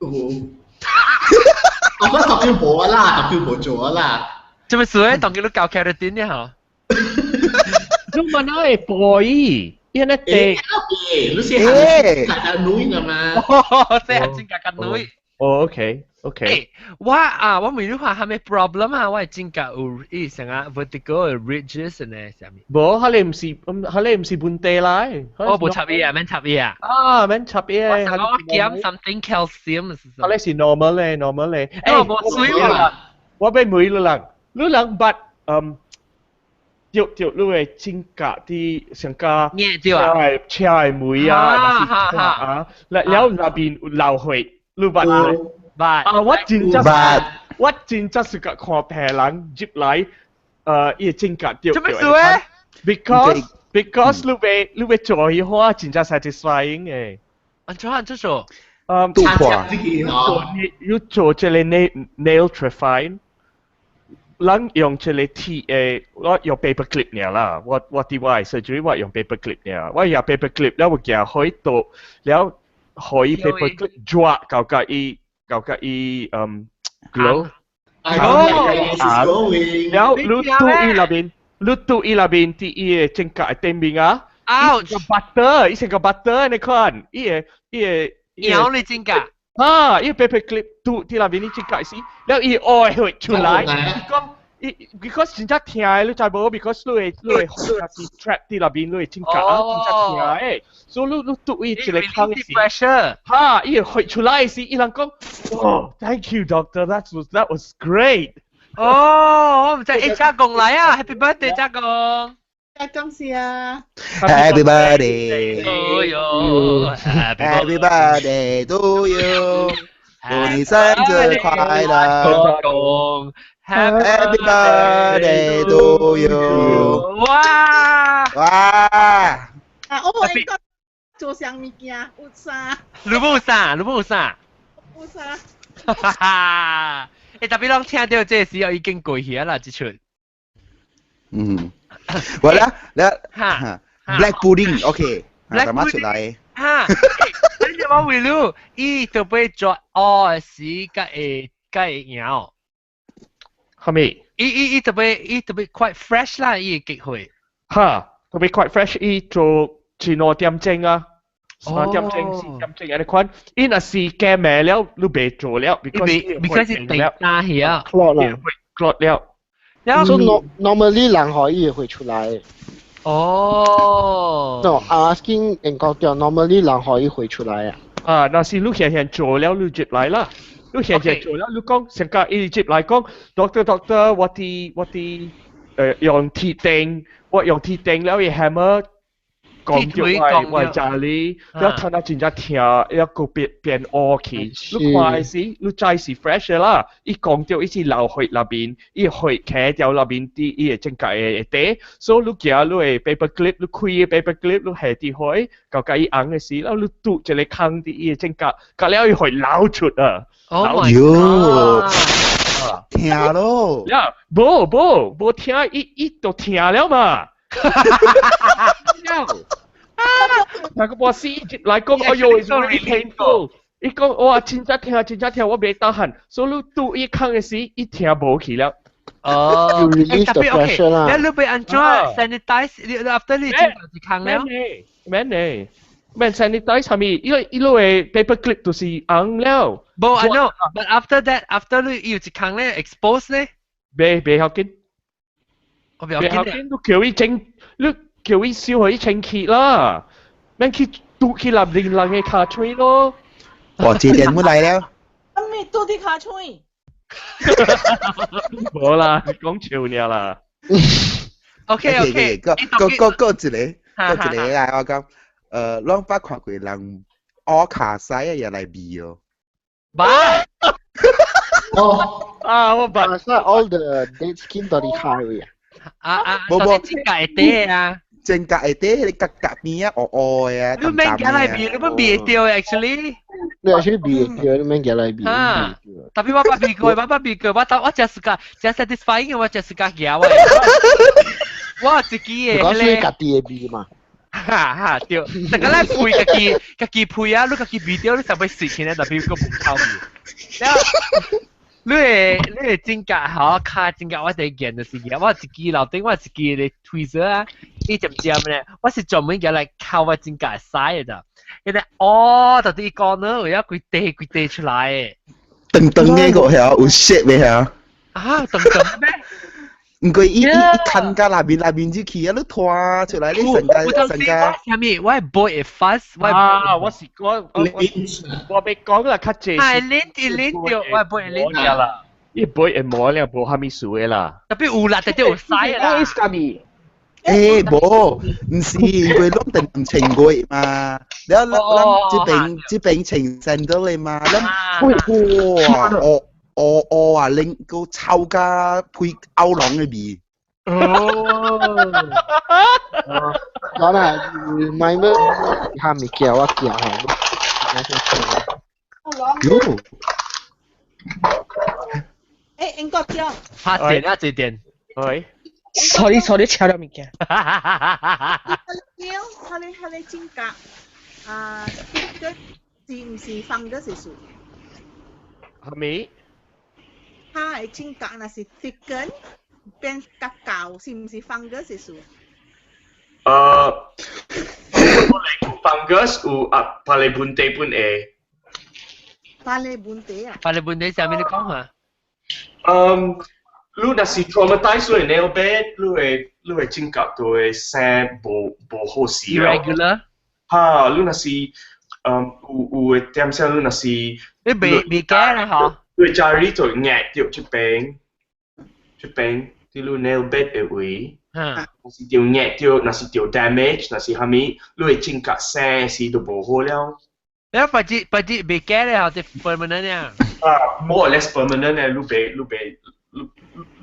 有。我講當叫無啦，當叫無做啦。做咩事咧？當叫你咬 keratin 咧嚇？你問我會播伊？伊那地，你是係較女㗎嘛？哦，這係指甲較女。哦，OK，OK。我啊，我問你話係咩 problem 啊？我係指甲有伊成個 vertical ridges 呢，啥物？無，彼个毋是，彼个毋是問題來。哦，無插伊啊，免插伊啊。啊，免插伊。我想講我減 something calcium 是啥？彼个是 normal 咧，normal 咧。欸，無水啊！我欲問你人，你人捌著著你的指甲佇上加車的門啊，啊，了了內邊有流血，你捌無？捌。啊，我真正是甲看別人入來，伊的指甲著。做咩事咧？Because 你欲做彼款真正 satisfying 的。按怎按怎做？突破。你做這個 nail trephine。咱用這個鐵的，我用 paper clip 爾啦。我佇我的 surgery 我用 paper clip 爾，我用 paper clip 了有行開刀，了予伊 paper clip 抓到甲伊glow。哦，了你拄伊內面，你拄伊內面佇伊的指甲的頂面啊，伊成個 butter，伊成個 butter 你看，伊的伊的咬你指甲。啊！伊 paper clip 拄佇內面你指甲時，了伊愛血出來，伊講伊 because 真正疼的，你知無？because 你的血是 trap 佇內面，你的指甲啊，真正疼的。所以你拄伊一個空時，哈！伊會血出來時，伊人講，哦，thank you doctor, that was great。哦，我毋知，欸，家公來啊，Happy birthday，家公。家公是啊，Happy birthday to you， Happy birthday to you。祝你生日快樂，Happy ，Happy birthday to you！哇！哇！啊，我應該做啥物件？有啥？你冇啥？你冇啥？有啥？哈哈！欸，特別攏聽到這時候已經過去啦，這出。嗯，我咧咧哈，Black pudding，OK， Black 大媽出來。哈，你我為了伊特別做哦時，甲會甲會贏。係咪？伊特別 quite fresh 啦，伊嘅機會。哈，特別 quite fresh，伊做前2點鐘啊。3點鐘、4點鐘安尼款，伊若是加暝了，你袂做了，because because 是定打去啊，clot 啦，clot 了。所以 normally 人可以會出來。哦。 No, I'm asking 人講掉，normally 人可以會出來啊。啊，若是你現現做了，你接來啦。你現現做了，你講成個伊接來講，doctor doctor，我佇用鐵釘，我用鐵釘了，伊 hammer。講著我家裡，了疼到真正疼，了閣變變烏去。你看時，你知是 fresh 的啦。伊講著伊是流血內面，伊血徛掉內面佇伊的指甲的底，所以你行你的 paper clip，你開個 paper clip，你下佇血，到甲伊紅的時，了你拄一個空佇伊的指甲，甲了伊血流出啊！ Oh my god！疼咯！呀，無無無疼，伊伊就疼了嘛。那個博士來講，哎呦，it's really painful。伊講哇，真正疼，真正疼，我袂當喊。所以你拄伊空的時，伊疼無去了。哦， release the pressure 啦。你欲按怎 sanitize？你 after 你整一空了？免呢，免 sanitize 啥物？因為伊落的 paper clip 就是紅了。無，I know，but after that，after 你有一空咧 expose 咧？袂要緊。我袂要緊。你叫伊整，你叫伊燒予伊清氣啦，免去拄去立人人的跤喙咯。哇，這點冇來了。阿咪拄佇跤喙。無啦，講笑爾啦。 OK OK，閣閣閣閣一個，閣一個來，我講，攏捌看過人烏跤屎啊，也來味哦。捌。哦，啊，我捌。 All the dead skin 都佇跤位啊。啊啊，無無，指甲會底啊。指甲會底，彼個角角邊啊，烏烏的啊。你免行來味，你免味會著 actually。你 actually 味會著，你免行來味。啊，特別我捌味過，我捌味過，我我食 suka，食 satisfying 我食 suka 夾我。我自己的。講是家己的味嘛。哈哈，對，大家來配家己，家己配啊，你家己味著，你就欲食起來，特別閣無臭味。你的指甲吼，跤指甲我第一件就是我一支樓頂我一支的推車啊，伊尖尖咧，我是專門舉來抾我指甲屎的咋，伊咧哦，到底講呢，有一規塊規塊出來的。長長的個係有 shape 的係。啊，長長咩？毋過伊伊伊牽甲內面內面入去啊，你拖出來，你成個成個。啥物？我係 boil 會 fast，我啊，我是我我我欲講啦，較濟。係 lint 一 lint 著，我係 boil lint 啦。伊 boil 會磨了，無蝦米事的啦。特別有啦，特別有屎啦。欸，無，毋是，因為攏定清過嘛，了咱咱這邊這邊清成咗咧嘛，咱哇，烏烏烏啊，拎個臭甲配歐龍的味。哦，講啦，買咩？下物件我驚吼。喲。欸，英國叫。拍電啊，這電。喂。 sorry sorry，車了物件。了，彼個指甲啊，這個是毋是 fungus 是？係咪？它的指甲若是 thicken 變較厚，是毋是 fungus 是？fungus 有啊，別个問題本會。別个問題啊？別个問題啥物你講下？嗯。你若是 traumatize 你 nail bed，你會指甲就會生無無好勢咯。Irregular。哈，你若是有有的點聲，你若是你袂袂驚啦嗬？你家裡就壓著這邊，這邊佇你 nail bed 的位，若是著壓著，若是著 damage，若是啥物，你的指甲生時就無好了。你白紙白紙未改咧，係 permanent 啊？啊，more or less permanent 咧，你別你別你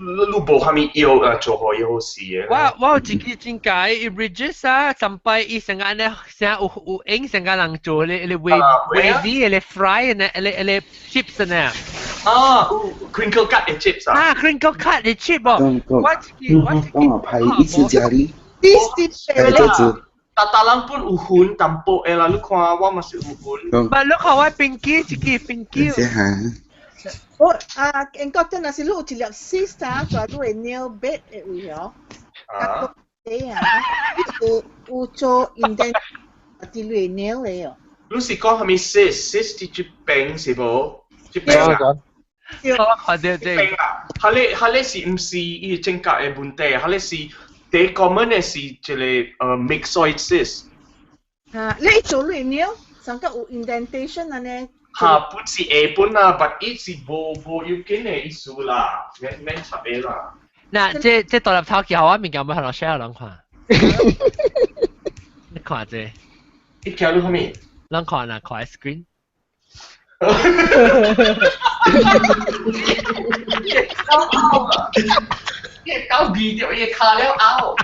你無蝦米要啊做好伊好事嘅。我有一個真解，伊 register 啊，上擺伊成個咧，成有有影成個人做咧，咧 wavy 咧 fry 咧咧咧 chips 呢。啊，crinkle cut 嘅 chips 啊。啊，crinkle cut 嘅 chip 哦。我一個我一個。我拍一次家裡。係這子。逐逐人本有分淡薄的啦，你看我嘛是有分。唔係，你看我冰機一個冰機。我啊，英國真係是你有一粒 cyst 啊，在你的 nail bed 的位哦。啊。對啊，有有做 indent 佇你的 nail 的哦。你是講啥物 cyst？cyst 佇這邊是無？這邊啊。我看到這邊啊，彼个彼个是毋是伊指甲的問題？彼个是。第 common 的是一個myxoid cyst。啊，你做你 nail 上個有 indentation 啊呢？哈，本是下本啊，但伊是無無要緊的意思啦，免免插的啦。嗱，這這獨立頭橋我物件要互 share 人看。你看這，你橋你啥物？人看啊，看 screen。伊狗味著伊跤了後。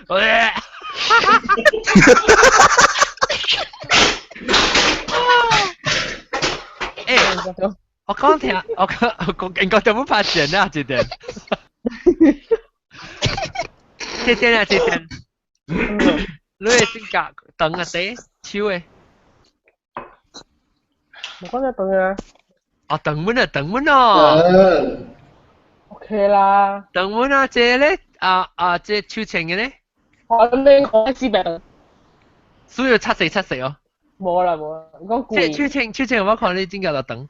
喂！欸，我講聽，我講我講應該就冇發現啦，這點。這點啊，這點。你的性格長啊，短，手的。冇講得長啊。哦，長滿啊，長滿哦。OK 啦。長滿啊，這咧啊啊，這手穿嘅咧。我你講一支所以七四七四哦。冇啦冇啦，講貴。這手穿手穿，我看你指甲落長。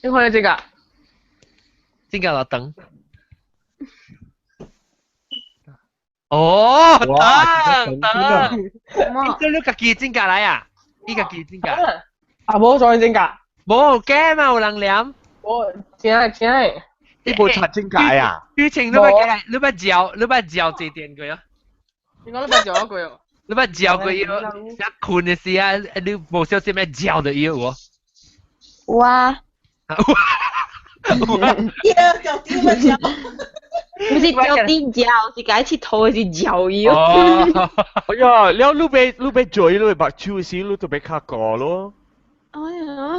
你看你指甲。指甲落長。哦，長長。你你家己指甲來啊？你家己指甲。啊，無做指甲。無假嘛，有人念。無，真的真的。你無擦指甲啊？以前你捌你捌嚼，你捌嚼這電過啊？你講你捌嚼過哦？你捌嚼過伊？想睏的時啊，你無小心咩嚼到伊有無？有啊。有啊。嚼嚼啲咪嚼。不是嚼啲嚼，是共伊𨑨迌的是嚼伊哦。哎呀，了你欲你欲做你目睭時，你就欲較高咯。哎呀！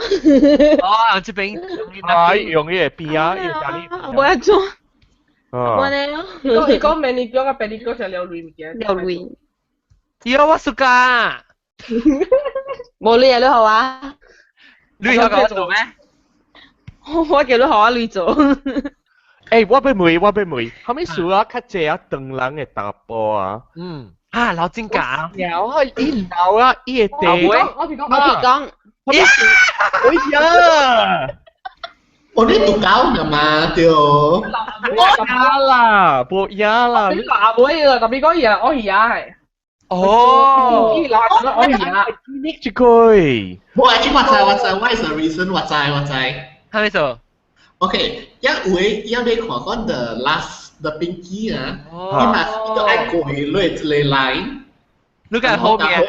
哦，這邊啊，用伊個邊啊，伊家裡。無愛做。啊。無呢。伊講 manicure 佮 pedicure 是兩類物件。兩類。伊我 suka。無你啊，你予我。你曉共我做咩？我叫你予我鐳做。欸，我欲問，我欲問，啥物事啊？較濟啊，長人的查埔啊。嗯。啊，老指甲。老啊，伊老啊，伊會地。我是講，我是講。哎呀！我你獨搞㗎嘛，對。無影啦，無影啦。你老阿妹啦，特別講伊啊，我是啊係。哦。伊老阿我是啊。你一句。無啊，我知我知，我是 reason 我知我知。啥物事？ OK，一位一你看講 the last the pinky 啊，伊嘛伊都愛過落一個 line。你講後面。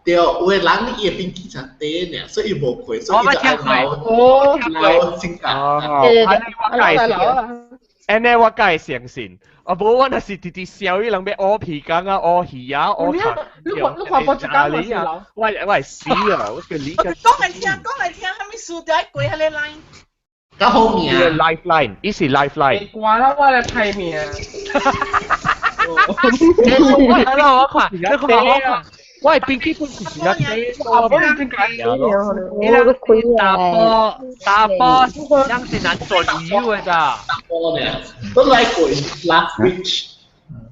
對，有的人伊的pinky 誠短爾，所以伊無過，所以伊就愛留留指甲。哦，對對對，我解釋。按呢我較會相信，啊無我若是直直笑伊人欲烏皮工啊、烏魚啊、烏頭。你看你看我一工嘛是老。我我會死啊！我個理解。講來聽，講來聽，啥物事就愛過彼個 line。較好命。 lifeline，伊是 lifeline。關啦，我來歹命。我看，我看，你看我看。我的pinky本是真正短，我真假伊人查埔查埔，人是難做女友的咋？查埔呢，都來過 last week，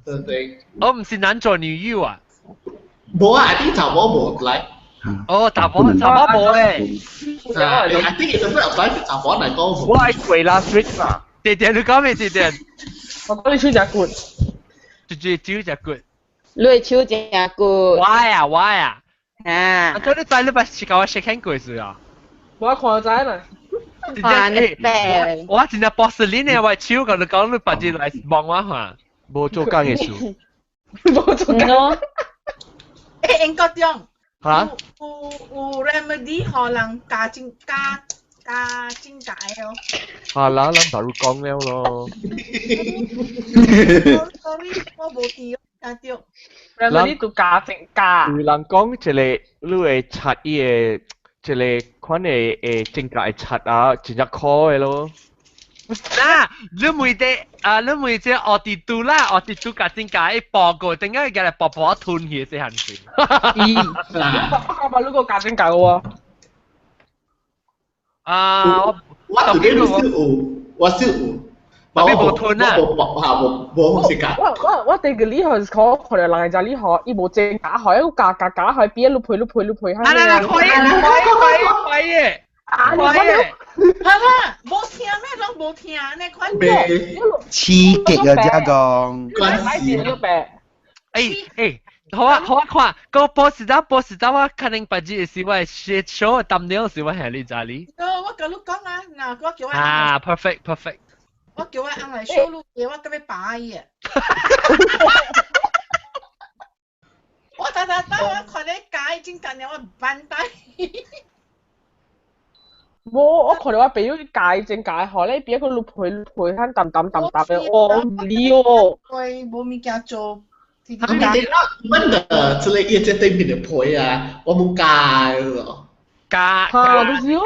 對不對？我毋是男左女右啊。無啊，啲查某無來。哦，查某查某無咧。啊，I think it's a apply 查某來講。我愛過 last week 嘛。弟弟，你講咩弟弟？我講你手誠骨。一隻手誠骨。你的手誠骨。我啊我啊。啊！啊，你知你捌是共我 shake hand 過是啊？我看知啦。啊，你白。我真正 boss 你呢，我手共你講，你別日來望我看。無做工的事。無做咯。誒，英國中嚇？有 remedy 予人加精加加精解哦。啊啦，咱 baru 講了咯。 Sorry，我無記，聽到。 remedy 都加精加。有人講一個，你會擦伊個一個款的指甲會擦啊，真正苦的咯。嗱，你每隻啊，你每隻奧迪都啦，奧迪都甲指甲一報過，點解佢嚟薄薄吞去這項事？咦，我把你個加指甲喎。啊，我自己是有，我是有。特別無吞啊！我無嚇無無好食㗎。我第個厲害是講，可能人家厲害，伊無指甲開，伊加加加開，邊一路配路配路配。啊啦啦，可以可以可以可以。啊！你講了，係啦，無聽咩，攏無聽呢款。刺激啊！這講。關事誒誒，好啊好啊，看個波士打波士打，我可能別日是我 shit show thumbnail 是我係你知哩。我甲你講啊，嗱，我叫我啊，perfect perfect。我叫我翁來 show 你，我甲欲拔伊啊！我逐逐當我看你加伊指甲爾，我反帶。無，我看到我朋友加伊指甲，予咧邊個滷皮滷皮，遐淡淡淡淡的，哦，唔理哦。對，無物件做。啊，你哋啦，阮的這個伊這對面的皮啊，我冇加咯。加加，都是哦。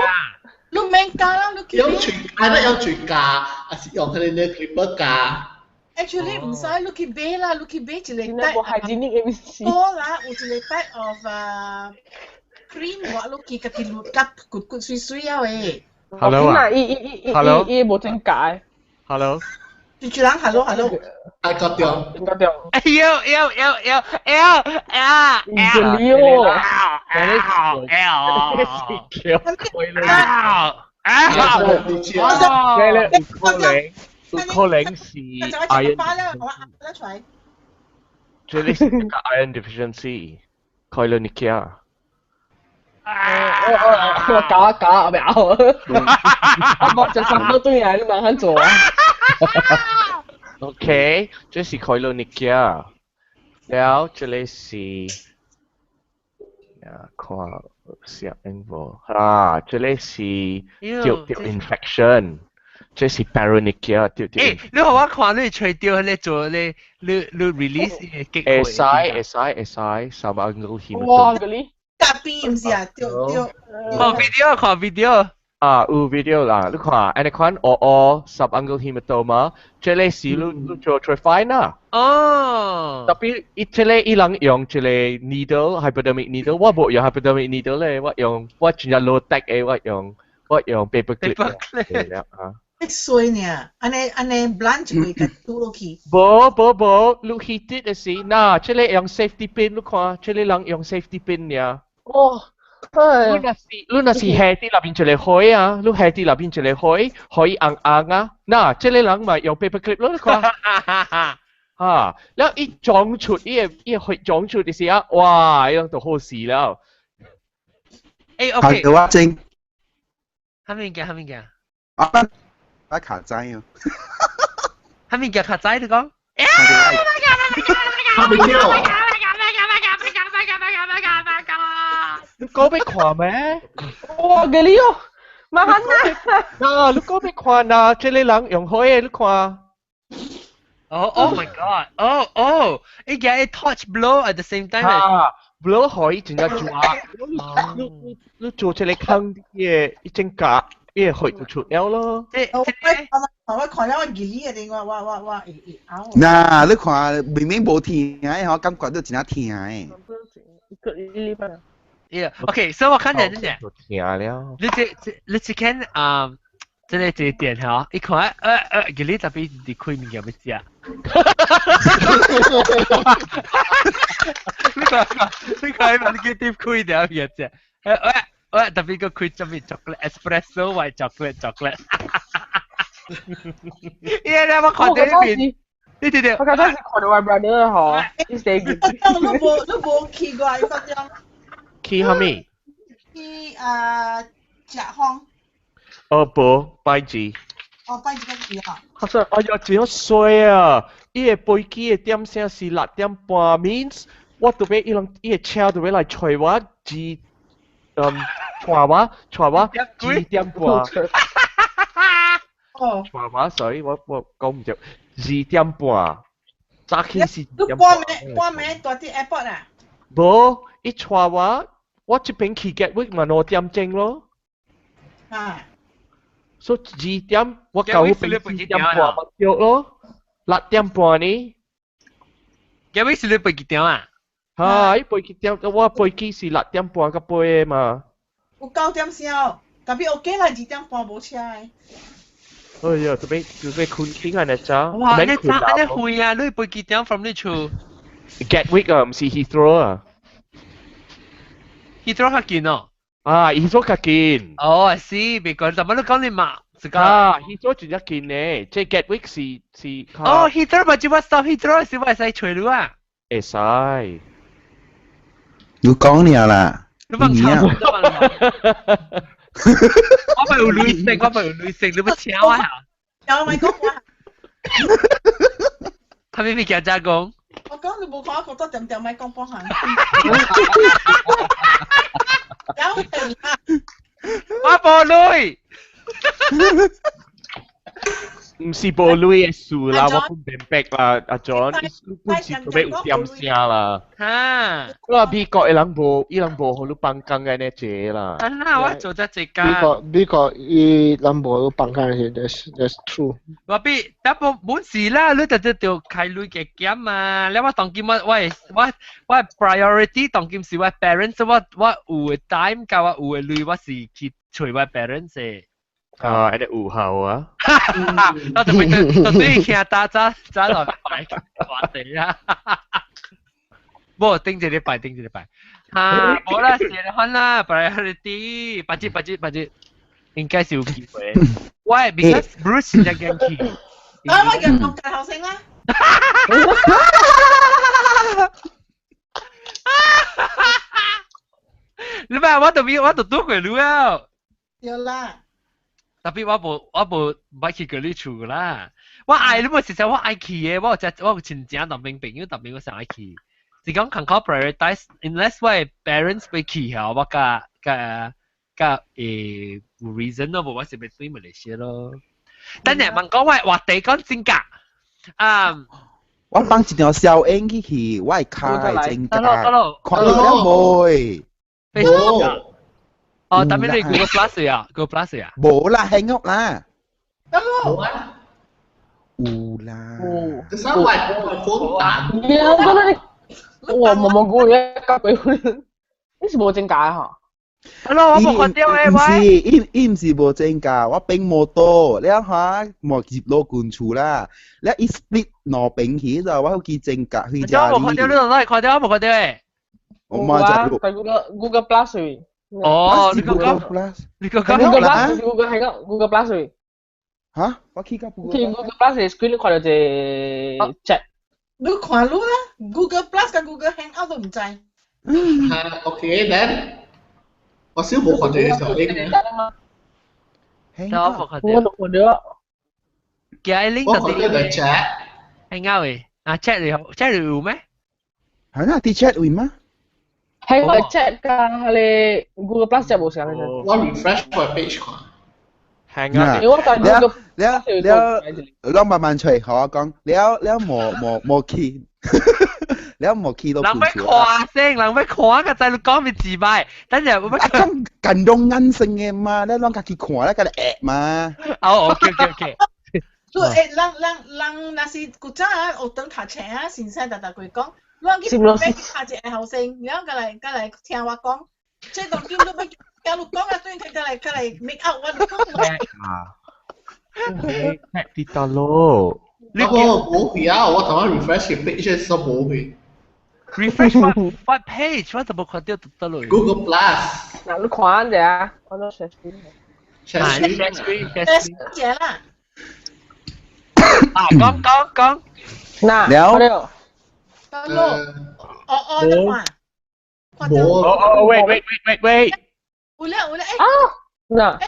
你免加啦，你用嘴，啊，那用嘴加，還是用彼個 clipper 加？Actually 毋使，你去買啦，你去買一個 type。無 hygienic 的物事。無啦，有一個 type of cream 我你去家己滷甲骨骨水水了的。 Hello 啊伊伊伊伊，Hello，伊無指甲。 Hello。主持人，hello hello。啊，割掉。割掉。哎呦呦呦呦呦啊！唔理哦。哎呦！啊！啊！這咧有可能，有可能是 iron。這裡是 iron deficiency，koilonychia。我搞啊搞啊，不要！我就什麼對來，你慢慢做啊。 OK，這是 koilonychia，了這裡是，啊看寫英文啊，這裡是掉掉 infection，這是 paronychia 掉掉。誒，你予我看你吹掉，你做你你你 release 嘅結會使會使會使，subungual hematoma。哇！嗰啲隔邊毋是啊？對對。看 video 看 video。啊，有 video 啦，你看，按呢款哦哦 subungual hematoma，這個是你你做 trephine 啦。哦。 Tapi 伊這個伊人用這個 needle hypodermic needle，我無用 hypodermic needle 咧，我用我真正 low tech 的，我用 paper clip。 paper clip 啊。衰呢，按呢按呢 blunt 會共拄落去。無無無，你 heat 的是，嗱，這個用 safety pin，你看，這個人用 safety pin 爾。哦。你若是你若是下佇內面一個火啊，你下佇內面一個火，火紅紅啊，嗱，這個人嘛用 paper clip 咯，你看，啊，了伊撞出伊個伊個血撞出的時啊，哇，伊攏就好勢了。誒，OK。我真。啥物件？啥物件？啊，我卡仔哦。啥物件卡仔？你講？哈咪跳。你講欲看咩？哇，給你哦，麻煩啦。嗱，你講欲看嗱，這個人用火的，你看。 Oh, oh my god. Oh, oh. 伊個 touch blow at the same time. 啊，blow 可以真正抓。你你你做這個坑，伊個一整格，伊個血就出了咯。我我看了我記憶的，我我我我會會拗。嗱，你看明明無疼的，吼，感覺都真正疼的。一個一禮拜。 Yeah. Okay, so 我看見這疼了。你這這你這間啊，這個這個店吼，伊看叫你特別佇開物件欲食。你看你看，你叫店開點物件食？喂喂，特別個開什麼 chocolate espresso white chocolate chocolate。耶！你我看到呢邊，你對對。我剛才是看到我 brother 吼，伊寫。你無你無去過，伊講種。去啥物？去啊，食風。哦，無，拜字。哦，拜字個去哈。他說：哎呀，真衰啊！伊个飛機的點聲是6點半，means 我特別伊人伊個車特別來揣我，二嗯帶我2點半。哦。帶我，sorry，我講唔對，2點半，早起是你半暝蹛佇 airport 啊？無，伊帶我，我這邊去 Gatwick 嘛2點鐘咯。啊。所以二點我到嗰邊2點半嘛對咯，6點半呢。 Gatwick 是你飛幾點啊？嚇！伊飛機點，我飛機是6點半個飛的嘛。有9點鐘，特別 OK 啦，2點半無車的。哎呀，特別特別困醒啊！你早。哇！你早你遠啊！你飛幾點 from 你厝？Gatwick 啊，唔是 Heathrow 啊。 Heathrow 較近哦。啊，Heathrow 較近。哦，是，別講，怎麼你講你嘛？啊，Heathrow 真正近呢，這 Gatwick 是。哦，Heathrow 咪就我 stop Heathrow 是我會使揣你啊。會使。你講了啦。你放超我咪有女性，我咪有女性，你要請我啊？有咪講話？他咪咪驚咋講？我講你無看，我覺得點點咪講半項。有停啊！我無女。唔是無鐳的事啦，我本明白啦，阿 John，你本是特別有點聲啦。哈！我美國的人無，伊人無予你放工的呢這啦。啊那我做這一工。美國伊人無放工的，that's true。我比，但無本事啦，你就就就開鐳嘅減嘛。你我當今我 priority 當今是我 parents，我有 time 佮我有的鐳，我是去揣我 parents 的。啊，按呢有效啊！我就會就對聽打早早來擺話題啊！無頂一禮拜，頂一禮拜。哈，無啦，是款啦，priority，八折八折八折，應該是有機會。喂，because Bruce 是只驚去。啊，我叫講大學生啦。你咪我就我就拄過你啊！對啦。特別我無捌去過你厝啦。我愛你無實在我愛去的，我有只我有親情當邊朋友當邊我想愛去。是講看靠 prioritize，unless 我的 parents 欲去吼，我較較較會有 reason 咯，無我是欲轉馬來西亞咯。等下問講我話題講真假啊？我放一條小影去去，我的跤的指甲，得咯得咯，看到了未？無。哦，特別你 Google Plus 啊，Google Plus 啊？無啦，Hangout 啦。得咯。有啦。有。這三位我打。你我覺得你，我毛毛菇一夾俾佢，你是無指甲嚇？係咯，我無看到誒，毋是，伊毋是無指甲，我變摩托，你睇無入落近厝啦，你伊 split 兩邊去就我去指甲去遮。我無看到，你哪會看到？我無看到誒。我嘛就 Google Plus。哦，你講講，你講講 Google Plus Google 係個 Google Plus。嚇？我去到 Google。去 Google Plus screen 看到一個 chat。你看你啦，Google Plus 佮 Google Hangout 都毋知。嚇，OK，then 我少無看到小英。我無看到。我都看到。寄 link 我看到個 chat。 Hangout 的，啊 chat 你 chat 有咩？係啊，佇 chat 位嗎？係個 chat 佮彼個 Google Plus 就無相嘅。我 refresh 個 page 看。 Hangout。我在 Google 了了了，慢慢揣，予我講，了了無無無去，了無去都。人欲看先，人欲看個在你講咪自擺，等陣我欲講近用眼性的嘛，你攏家己看，你家己會嘛。哦，OK OK OK。你欸，人人人若是古早啊，學堂讀冊啊，先生逐逐句講，你去欲讀一个學生，然後過來過來聽我講，這當今你欲聽你講啊，對佢過來過來 make up 我講。啊。啲得咯。你我無去啊！我頭先 refresh page 時無去。 refresh what page？我怎麼看到得咯？Google Plus。嗱，你看者，我都 share screen。 share screen share screen。者啦。啊，講講講。嗱，了。得咯。哦哦，你看。無。哦哦，wait wait wait wait wait。有了有了，欸。啊。嗱。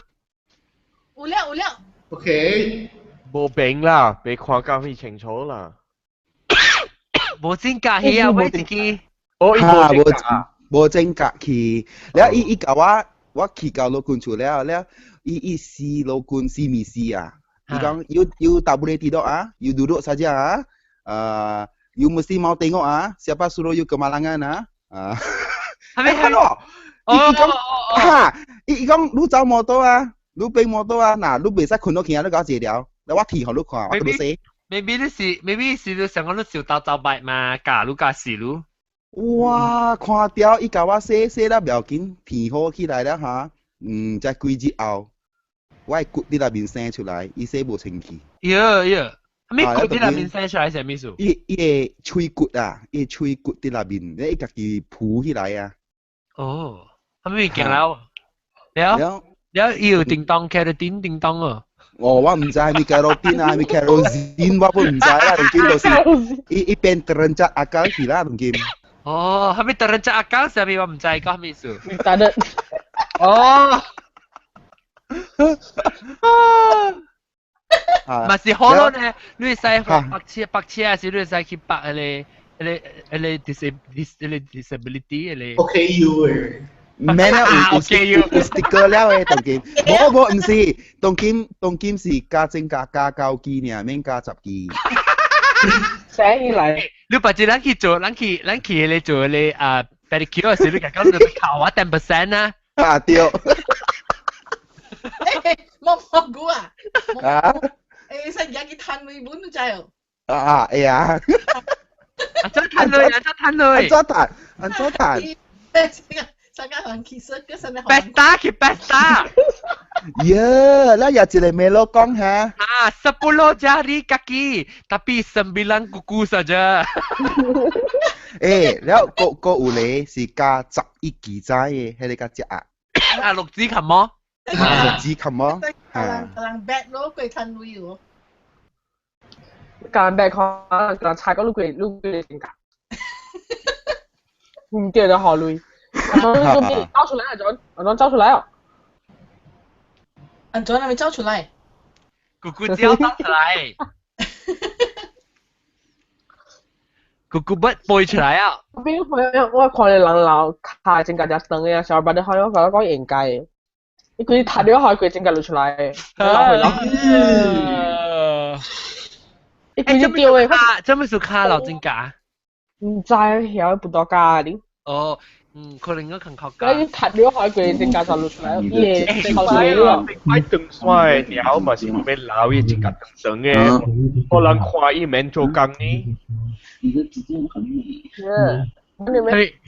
有了有了。 OK。無病啦，別看甲非清楚啦。無指甲去啊，買一支。哦，哈，無無指甲去，了伊伊共我我去到老君厝了了，伊伊試老君試物試啊，伊講 you you tak boleh tidur ah, you duduk saja ah, you mesti mau tengok ah, siapa suruh you kemalangan ah. 啊，係咪係咯？伊伊講哈，伊伊講你走摩托啊，你飛摩托啊，嗱你袂使睏落去啊，你共我坐了，我天予你看，我都死。 Maybe 你是 maybe 是你想講你小刀走擺嘛，教你教死你。哇！看到伊共我洗洗了袂要緊，天好起來了哈，嗯，才幾日後，我的骨佇內面生出來，伊洗無清氣。喲喲，啥物骨佇內面生出來是啥物意思？伊伊的喙骨啊，伊的喙骨佇內面，伊家己浮起來啊。哦，啥物件了？了了，伊有叮當，開到叮叮當哦。哦，我毋知係咪 keratin 啊，係咪 kerosene，我都毋知啦，當今就是伊伊變 terencat akal 去啦，當今。哦，係咪 terencat akal 啥物我毋知，講啥物意思？ Retarded。哦。嘛是好咯呢，你會使白車白車，還是你會使去白彼個彼個彼個 dis 彼個 disability 彼個 OKU 誒。毋免啦，有有有 sticker 了的當今，無無毋是，當今當今是加指甲加九支爾，免加十支。寫起來。你別只咱去做，咱去咱去彼個做彼個啊 pedicure 時，你共講你扣我 10% 啊。啊對。摸蘑菇啊！啊！欸，使而家去趁錢本都知哦。啊會啊。按怎趁錢？按怎趁錢？按怎趁？按怎趁？上間人其實嗰陣你 Pesta 去 pesta。耶，咱也一個美樂講哈。啊，10 jari kaki, tapi 9 kuku saja。欸，了閣閣有咧是加11支仔的，彼個較食啊。啊，六支琴麼？啊，六支琴麼？人人 bad 咯，過趁錢哦。教人 bad 看，人查過你幾你幾性格，唔記得好累。我找出來啊，種，我種找出來哦。按怎那邊找出來？咕咕叫找出來。咕咕筆背出來啊！邊我看你人老卡指甲只長嘅，小把你好像我講應該，你佢踢咗下佢指甲露出來，老回老。你佢只掉嘅，這麼數卡老指甲？唔知，曉不多加啲。哦。嗯，可能我更較加。你踢了開佢指甲就露出來，耶！頭水咯。擺長線的鳥嘛是欲老伊指甲長長的，可能看伊免做工呢。你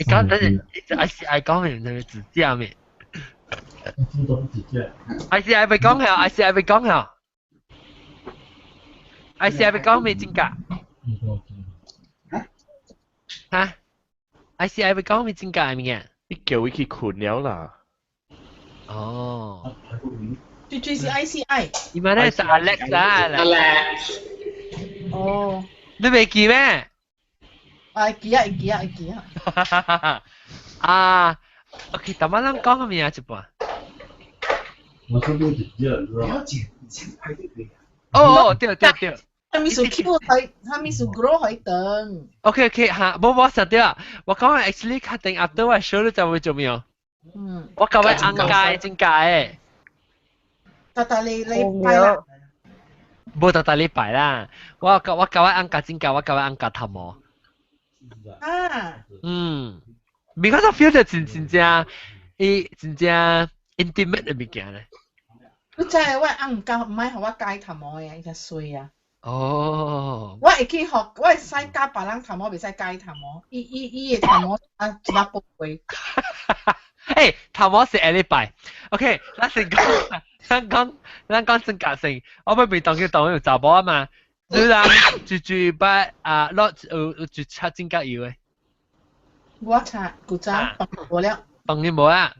講等陣，還是愛講咩？那個指甲咩？還是愛欲講下？還是愛欲講下？還是愛欲講咩指甲？嚇？還是愛欲講咩指甲物件？你叫伊去睏了啦。哦。最最是 ICI。伊嘛咧是 Alex 啊 Alex。哦。你袂記咩？啊，記啊，記啊，記啊。啊，OK，頭仔咱講咩啊？一半。我這邊直接，了解，以前排隊的。哦哦，對對對。他咪是 Q 喺，他咪是 grow 喺等。 OK OK 嚇，無無實對啊！我講 actually 確定 after 我 show 你就會做咩？嗯。我舊位硬界真界誒。大大你禮拜啦。無大大禮拜啦，我我舊位硬界真界，我舊位硬界頭毛。啊。嗯，because I feel 就真真正，伊真正 intimate 的物件咧。你知我翁唔敢，毋愛予我剪頭毛的，伊較衰啊。哦。我會去學，我會使教別人頭毛，袂使教伊頭毛。伊伊伊的頭毛啊，一粒寶貝。欸，頭毛是下禮拜。OK，咱先講，咱講，咱講真價先。我欲問當佢當有查某啊嘛，你人最最捌啊，落有有一擦指甲油的。我擦古早無了。當然無啊。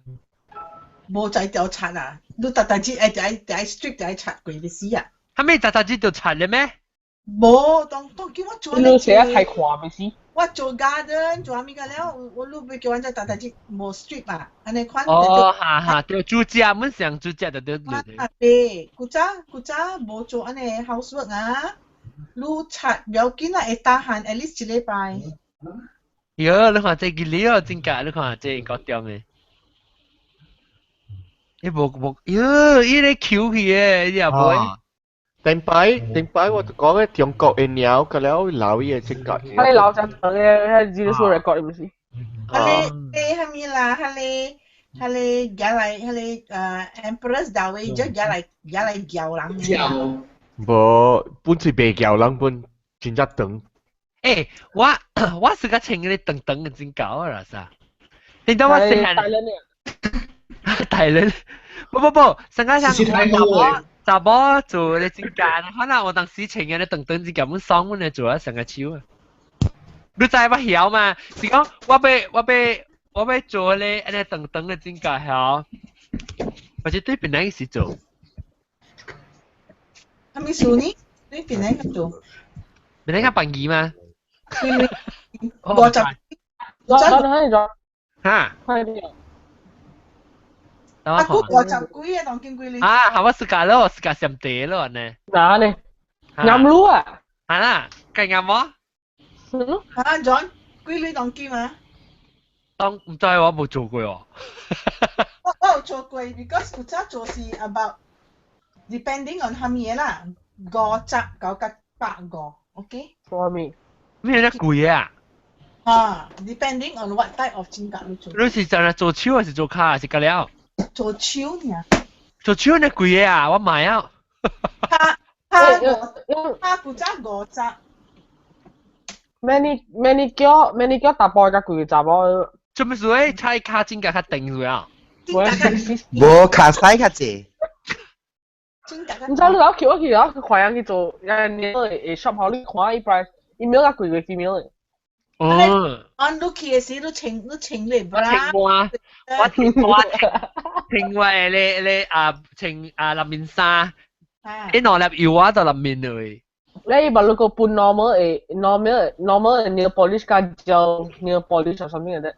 無才調擦啊！你逐逐日愛愛愛 strip 愛擦過就死啊！啥物逐逐日就擦了咩？無，當當叫我做。你寫太看袂死。我做 garden 做啥物個了，我你欲叫阮這逐逐日無 strip 啊，按呢款。哦，哈哈，對，煮食，阮上煮食就對。啊對，古早古早無做按呢 housework 啊，你刷不要緊啦，會 tahan at least 一禮拜。喲，你看這個料真假？你看這個點的。伊無無，喲，伊咧 Q 去的，你也無。頂擺頂擺我就講嘅中國的鳥，個了老伊的指甲。佢哋老隻長嘅，佢自己做 record 唔是？佢哋係咪啦？佢哋佢哋夾來，佢哋Empress Dowager 夾來夾來叫人。叫。無，本是袂叫人，本真正長。欸，我我是個穿嗰啲長長嘅真厚啊啦啥？你當我細漢。大人，不不不，上個上查某查某做咧指甲，可能我當時穿嘅咧長長指甲，阮爽阮咧做啊上個手啊。你知我曉嘛？是講我欲我欲我欲做咧，按呢長長嘅指甲曉，或者對邊個是做？啥物事呢？對邊個做？邊個辦儀嗎？我就我我咗。嚇！快啲！啊，古50幾啊，當見幾年。啊，係我自家咯，自家上地咯呢。哪呢？啱路啊！係啦，計啱冇？啊，John，幾年當見嘛？當唔知我冇做過喎。我我有做過，because 古早做是 about depending on 蝦米啦，50九甲150，OK？做咩？咩咧貴啊？啊，depending on what type of 指甲你做。你是真係做手還是做跤還是個了？做手爾。做手呢貴啊！我買啊。他他古早50。 Many manicure 大波較貴雜某。做咩事誒？踩跤指甲較定住啊？無跤細較濟。唔知你老去我去啊，去人去做，人哋會 shop 好你看伊 price，伊秒較貴過 female 的。哦。按你去的時，你穿你穿你我穿我，我穿我穿我的咧咧啊穿啊內面衫，你兩粒油啊到內面去。你把那個 put normal 的 normal normal 的 nail polish 加 gel nail polish or something like that。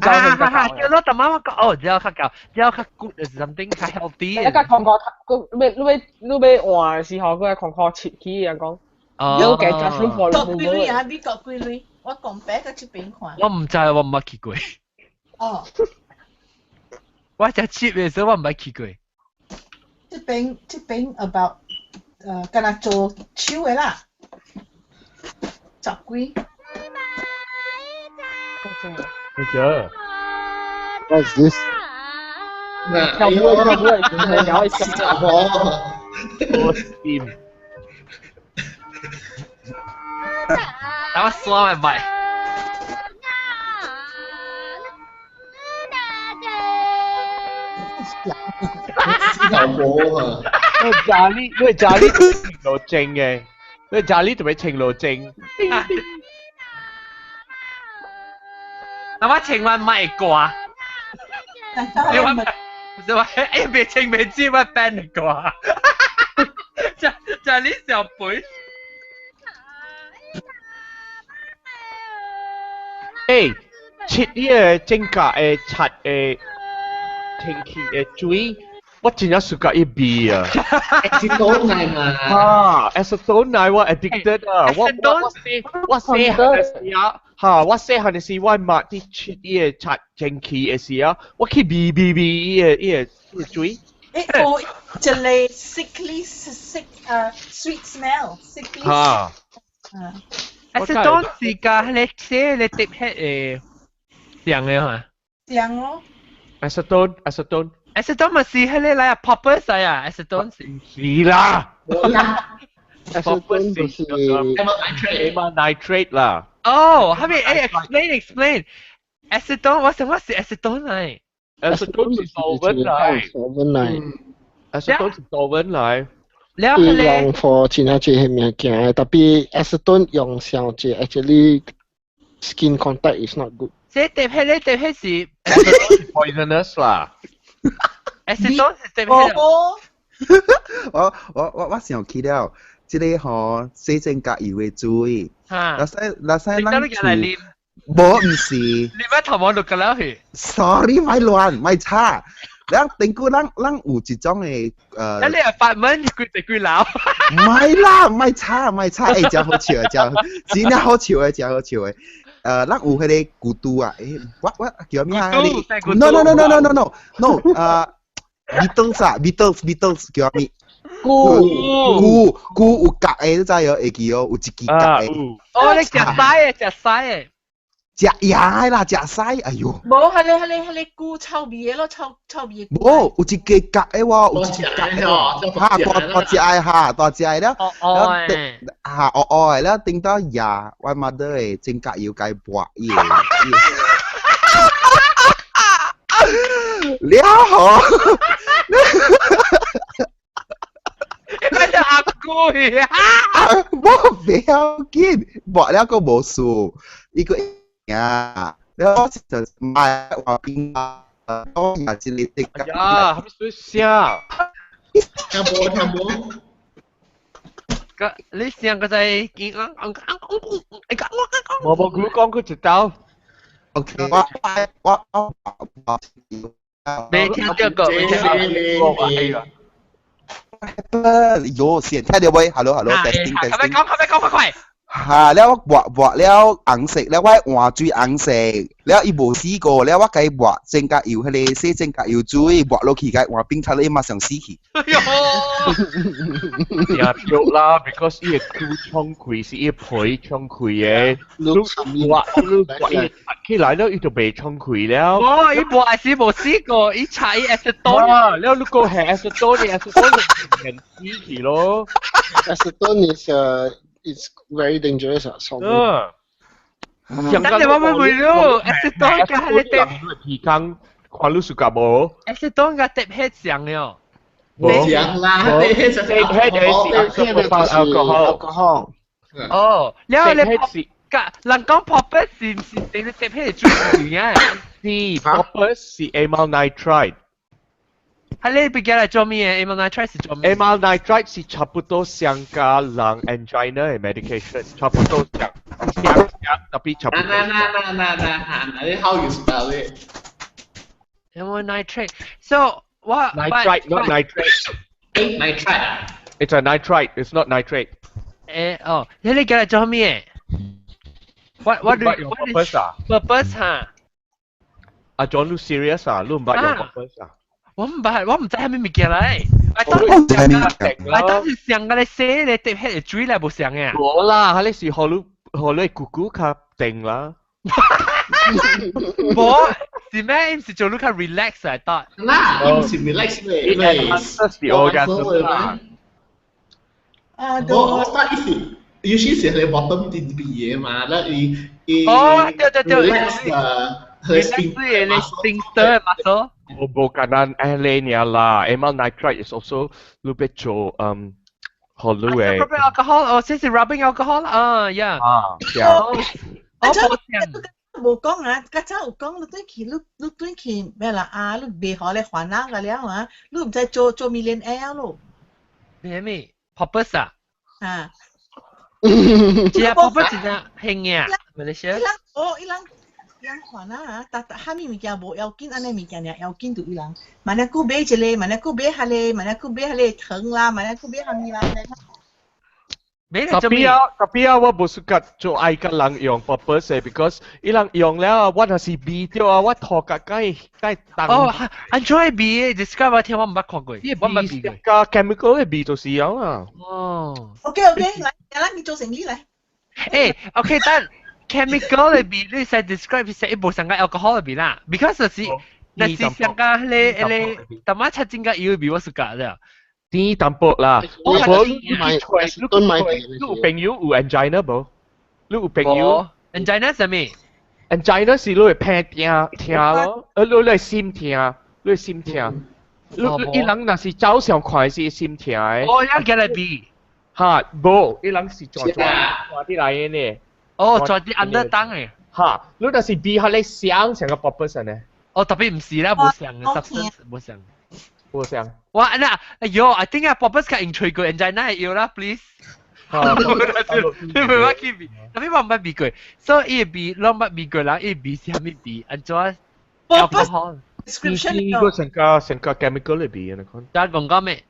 啊哈哈！叫咯，大媽我講哦，gel 較夠，gel 較 good 是 something 較 healthy。一個空殼，個你你你要換的時候，佢空殼切起人講。哦。有計較舒服。國幾鐳啊？美國幾鐳？我講白個這邊看。我唔知，我毋捌去過。哦。我食 cheap 的時候，我毋捌去過。這邊這邊 about 敢若做手的啦，10幾。咩嘢？What's this？跳舞跳舞，聊一下。我掂。等我刷咪咪。老婆啊！你家裡你家裡情路正嘅，你家裡特別情路正。那我情話唔係掛。你話你話哎別情別知我 band 掛。就就你小輩。欸，切呢個指甲的刷的清氣的水，我真正 suka 伊味啊！ acetone 來嘛？啊，acetone 來我 addicted 啊！我我我細我細漢的時啊，哈，我細漢的時我媽佇切伊個刷清氣的時啊，我去味味味伊個伊個伊個水。欸，有一個 sickly sick sweet smell sickly。哈。 acetone 是加彼個洗咧滴血的像的哈？像咯。 acetone acetone acetone 嘛是彼個來啊 poppers 啊，acetone 是。是啦。 acetone 就是 amyl nitrate 啦。哦，係咪？誒，explain explain。acetone 我想我是 acetone 來。 acetone 是 solvent 來。 solvent 來。 acetone 是 solvent 來。伊用 for 真正濟彼物件，特別 acetone 用上濟，actually skin contact is not good。這特別咧，特別是 poisonous 啦。 acetone 是特別。我我我我想起了，這個吼洗指甲油的水，若使若使咱厝，無毋是。你乜頭毛錄個了去？Sorry，咪亂，咪吵。然後頂久咱咱有一種的你係法文幾隻幾樓？唔係啦，唔係差，唔係差，欸，真好笑啊，真真正好笑的，真好笑的。咱有彼个孤獨啊，欸，我叫咩啊？No no no no no no no no，Beatles 啊，Beatles Beatles 叫咩？菇菇菇有角的，你知哦？會記哦，有一支角的。哦，你食屎的，食屎的。食牙啦，食屎，哎喲！無，係你係你係你菇臭味的咯，臭臭味。無，有一個角的喎，有一個角的喎，哈，大大隻的哈，大隻的了，哦哈，哦哦的了，頂到牙，我 mother 的指甲油共抹伊的，了吼！你隻阿姑啊！無不要緊，抹了閣無事，伊個。啊！你我就買話邊啊，我也是你的。呀，係咪水聲？聽無聽無。個你聲個在見啊啊啊啊！無無佢講佢一刀。 OK，我我我我沒聽到過，沒聽過。哎呀！有線聽到未？Hello hello，testing testing。快講快講快快！哈！了我抹抹了紅色，了我換水紅色，了伊無死過，了我共伊抹指甲油，彼个洗指甲油水抹落去，共伊換冰擦，伊馬上死去。哎喲！也對啦，because 伊個骨衝開是伊皮衝開的，你抹你抹伊擦起來了，伊就袂衝開了。無，伊無還是無死過，伊擦伊 acetone。啊，了你講係 acetone，acetone 就變死去咯。 Acetone is it's very dangerous 啊！嗯，等陣我會問你，acetone 佮彼個皮工看你 suka 無？acetone 佮特黑像喲。無像啦，特黑就特黑就是 alcohol。哦，了你佮人講 poppers 是毋是等於特黑的水啊？是 poppers 是 amyl nitrite。係你別叫來做咩？amyl nitrite 是做咩？amyl nitrite 是差不多相加人 angina 的 medication，差不多相相相，特別差不多。嗱嗱嗱嗱嗱嗱，你 how you spell it？ amyl nitrate。So what? Nitrite, not nitrate. Nitrite. It's a nitrite. It's not nitrate. 誒哦，你你叫來做咩？What do 用 purpose 啊？Purpose 哈？阿 John 你 serious 啊？你毋捌用 purpose 啊？我毋捌，我毋知啥物物件來。我當時我當時想個咧洗咧，特別係水咧無相嘅。無啦，彼是予你予你姑姑較定啦。無，是咩？毋是做你較 relax 啊？當。啦，毋是 relax 咧，咧，orgasm 啦。啊，我我意思，尤其是你 bottom 啲嘢嘛，那伊伊哦，對對對，relax 啊。 relax 你 sphincter muscle。無無簡單按呢爾啦，amyl nitrite is also 你欲做予你的。 Rubbing alcohol，哦，這是 rubbing alcohol 啊，yeah。啊，對。哦，無講啊，較早有講，你轉去你你轉去咩啦啊？你袂好咧煩惱個了啊！你毋知做做 millionaire 咯？咩咩？Poppers 啊？啊。這 poppers 真正興嘅，馬來西亞。伊人哦，伊人。人煩啊！但但蝦米物件無要緊，按呢物件爾要緊就伊人。萬一久買一個，萬一久買彼个，萬一久買彼个糖啦，萬一久買蝦米啦。特別啊，特別啊，我無 suka 做愛佮人用 poppers 的，because 伊人用了，我若是味著啊，我塗甲該該重。哦，按怎味的？describe 我聽，我毋捌看過，我毋捌味過。加 chemical 的味就是樣啊。哦。 OK OK，來，咱去做生意來。欸，OK，但 chemical 的味，你使 describe 是伊無相共 alcohol 的味啦，because 就是若是相共彼个彼个，淡仔擦指甲油的味我 suka 了。甜淡薄啦。我你你你有朋友有 angina 無？你有朋友？angina 啥物？angina 是你會偏疼疼咯，你會心疼，你會心疼。你伊人若是走上快是心疼的。哦，要寄來味。哈，無，伊人是轉轉轉啲來的呢。哦，轉啲 under tongue 的。哈，你若是味彼个香像個 poppers 呢？哦，特別毋是啦，無像 substance 無像。無像。哇，那哎喲，I think 啊，poppers 較用吹過 angina 會藥啦，please。你袂捌去味，特別我毋捌味過，所以伊的味攏捌味過人，伊的味是啥物味？按怎 alcohol？ prescription 個成個成個 chemical 裏邊啊，講。得講講咩？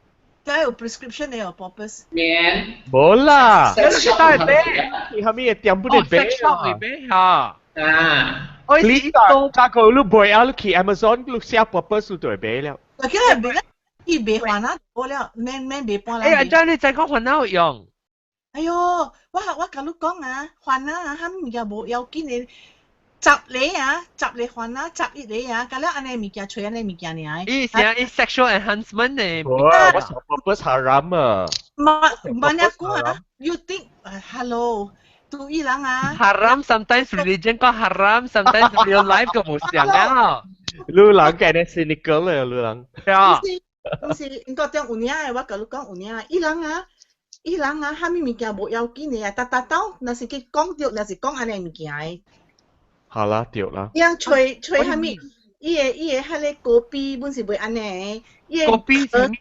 梗有 prescription 的有 poppers。免。無啦。你是帶買？你後面店不得買啊？shop 裏買嚇。啊。我是到加個你買啊，你去 Amazon 你寫 poppers 就會買了。我叫佢買，伊賣還啊，無了，免免賣半人。欸，阿張你再講還哪有用？哎喲，我共你講啊，還啊，哈物件無要緊的。十個啊，十個番啊，11個啊，甲了按呢物件揣按呢物件爾。伊是啊，伊 sexual enhancement 呢？哇，我想 purpose haram 啊！嘛嘛你講啊，you think hello 對伊人啊？haram sometimes religion 講 haram，sometimes real life 就無相啊。你人嘅呢 cynical 咧，你人。對啊。毋是，毋是，應該講有影的，我共你講有影。伊人啊，伊人啊，啥物物件無要緊的啊，逐逐兜，若是去講著，若是講按呢物件的。好啦，對啦。伊人揣揣啥物？伊個彼個高比本是袂按呢。伊個高比是咩？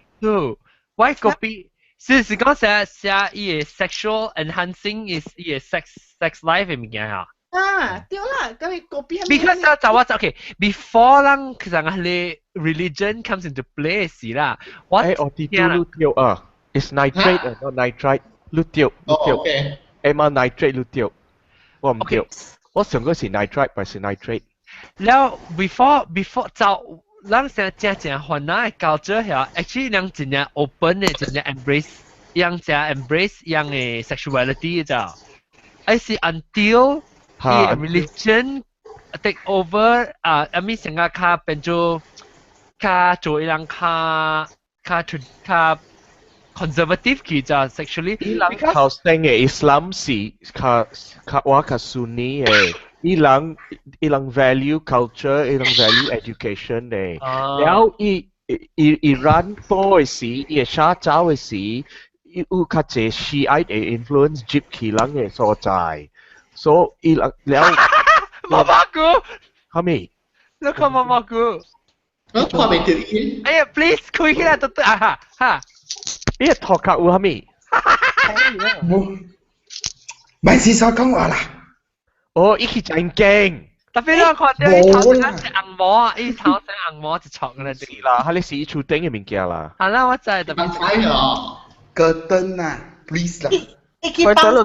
我高比是講寫寫伊個 sexual enhancing is 伊個 sex life 的物件啊。啊，對啦，咁個高比。 Because 啊，就我就 OK，before 咱其實係 religion comes into play 時啦。我我啲都對啊，it's nitrate not nitrite，你對你對，誒嘛 nitrate 你對，我毋對。我上個是 nitrite，不是 nitrate。了 before 就咱成正正番仔的 culture 遐，actually 人真正 open 的，真正 embrace，人真 embrace 人的 sexuality 就，還是 until 伊 religion take over 啊，I mean 成個較變做較做伊人較較較 conservative 去就 sexually。伊人頭先嘅 Islam 是較較我較 Sunni 嘅，伊人 value culture，伊人 value education 嘅。然後伊伊伊蘭多嘅時，伊會下走嘅時，伊有較濟 Shiite 嘅 influence 入去人嘅所在，所以伊人了。毛毛菇，哈咪？你看毛毛菇。我看袂到伊。哎呀，please 開起來都對啊哈哈。伊個頭殼有哈咪？冇，咪廁所講話啦。哦，伊去真驚。特別你看到伊頭先是紅毛啊，伊頭先紅毛一撮咧。是啦，彼個是伊厝頂嘅物件啦。好啦，我知特別。知哦。戈登啊，please 啦。伊去幫燈了。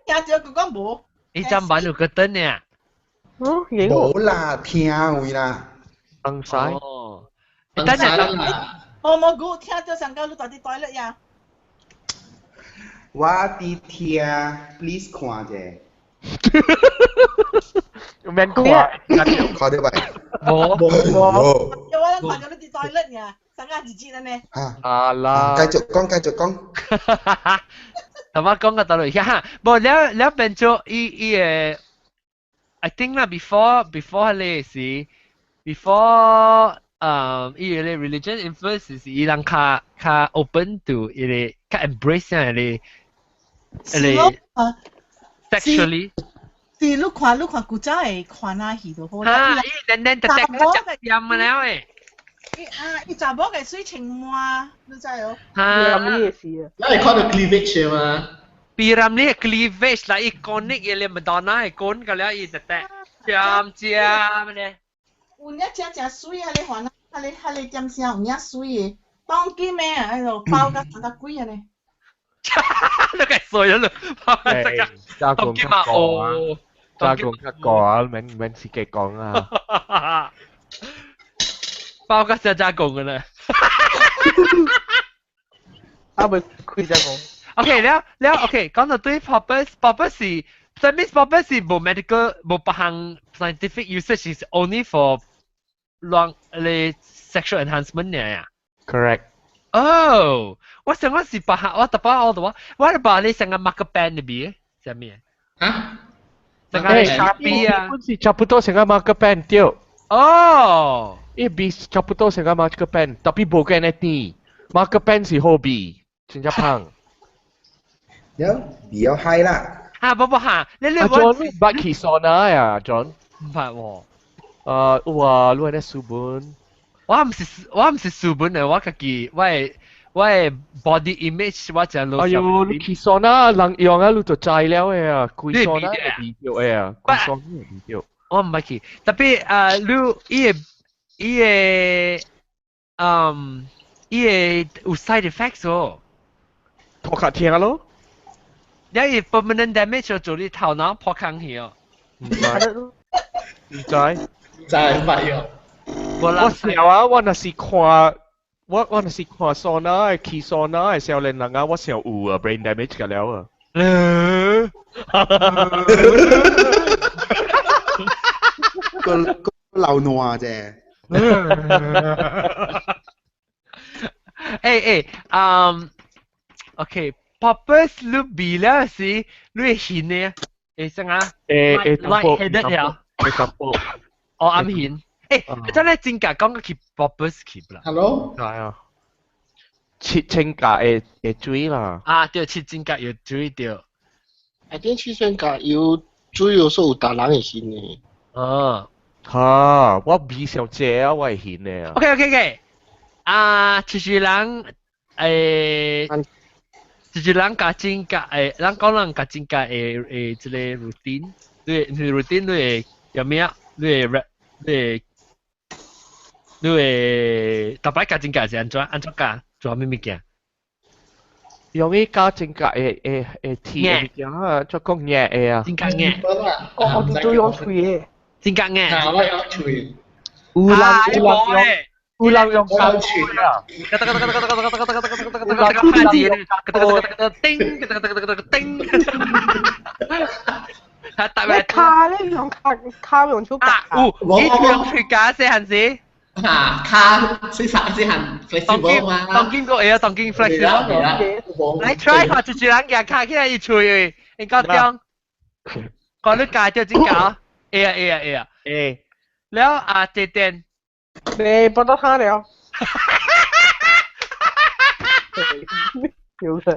聽著佢講無。伊砧板有戈登呢？哦，無啦，聽位啦。崩晒。哦。等陣啦。我冇估，聽到上高你到底對了呀？我伫聽，please 看者。免看，看到未？無無。有我看到你佇 toilet 呀，上個日子呢？啊啦。繼續講，繼續講。同我講個道理，哈，無了了變做伊伊個，I think 啦，before 彼個是 before 伊個 religion influence 是伊人較較 open to 伊個較 embrace 啊個個 sexually。是你看古早的看那戲就好啦。哈，伊連連特特食鹽了誒。伊啊，伊查某嘅水清滿，你知哦？哈，呢個是啊。咱會看到 cleavage 嘛？比如呢 cleavage 啦，伊 conic 嘅咧 Madonna 嘅管個了，伊特特尖尖咧。有影真正水啊！你看啊，彼個點聲有影水的，當今的啊，哎喲，包甲成個鬼安呢。你個衰咗啦！加工較高啊，加工較高啊，免免自己講啊。包甲只加工嘅咧。啊，未開加工。 OK，了了 OK，講到對 poppers，poppers 是，that means poppers 是無 medical 無別項 scientific usage is only for 亂你 sexual enhancement 呢呀？Correct。哦，我想我是別項，我特別我我我把你成個 marker pen 裏邊，啥物？啊？成個 Sharpie 啊？本是差不多成個 marker pen 對。哦，伊比差不多成個 marker pen，特別無間的甜，marker pen 是好味，真正芳。有比較 high 啦。啊，不不哈，你阿 John 你捌去桑拿呀，John？毋捌喎。啊，有啊，你喺書本。我毋是書本的，我家己我的 body image 我真老。哎呦，你去桑拿人用啊，你就知了的啊，規桑拿會味著的啊，規桑拿會味著。我毋捌去，特別啊，你伊個伊個嗯，伊個有 side effects 哦。頭殼疼咯。你係 permanent damage 做你頭腦破空去哦。唔知，唔知，唔知唔捌哦。我想啊，我若是看，我若是看桑拿的去桑拿的少年人啊，我想有啊 brain damage 個了啊。個個流爛啫。欸欸，嗯，OK，poppers 你味了是你會眩的，會啥啊？會會 light headed 了。會淡薄。哦，暗眩。欸，真係真假講去 poppers 去啦。 Hello。係啊。切清價會會水啦。啊，對，切真假有水對。 I think 切清價有水有時有逐人會眩的。哦。嚇！我味上濟啊，我會眩的啊。 OK。啊，就是人誒，就是人家真假誒，人講人家真假誒誒，這個 routine，你 routine 你會叫咩啊？你會你會你會逐擺加真假是按怎按怎加做啥物物件？用伊加真假會會會鐵的物件啊，做講熱的啊。真假熱。我都用喙的。真假熱。啊，我用喙。有人有人用。有人用手喙啊！叮，叮，你卡咧用卡卡用手夾。有，你用喙夾細漢時。啊，卡細細細漢 flexible 嘛。當今個會啊，當今 flexible。來 try 看，一一人夾卡起來伊喙，應該中。看你夾著真夾，會啊會啊會啊。會。了啊，這電。你不得他了。有的。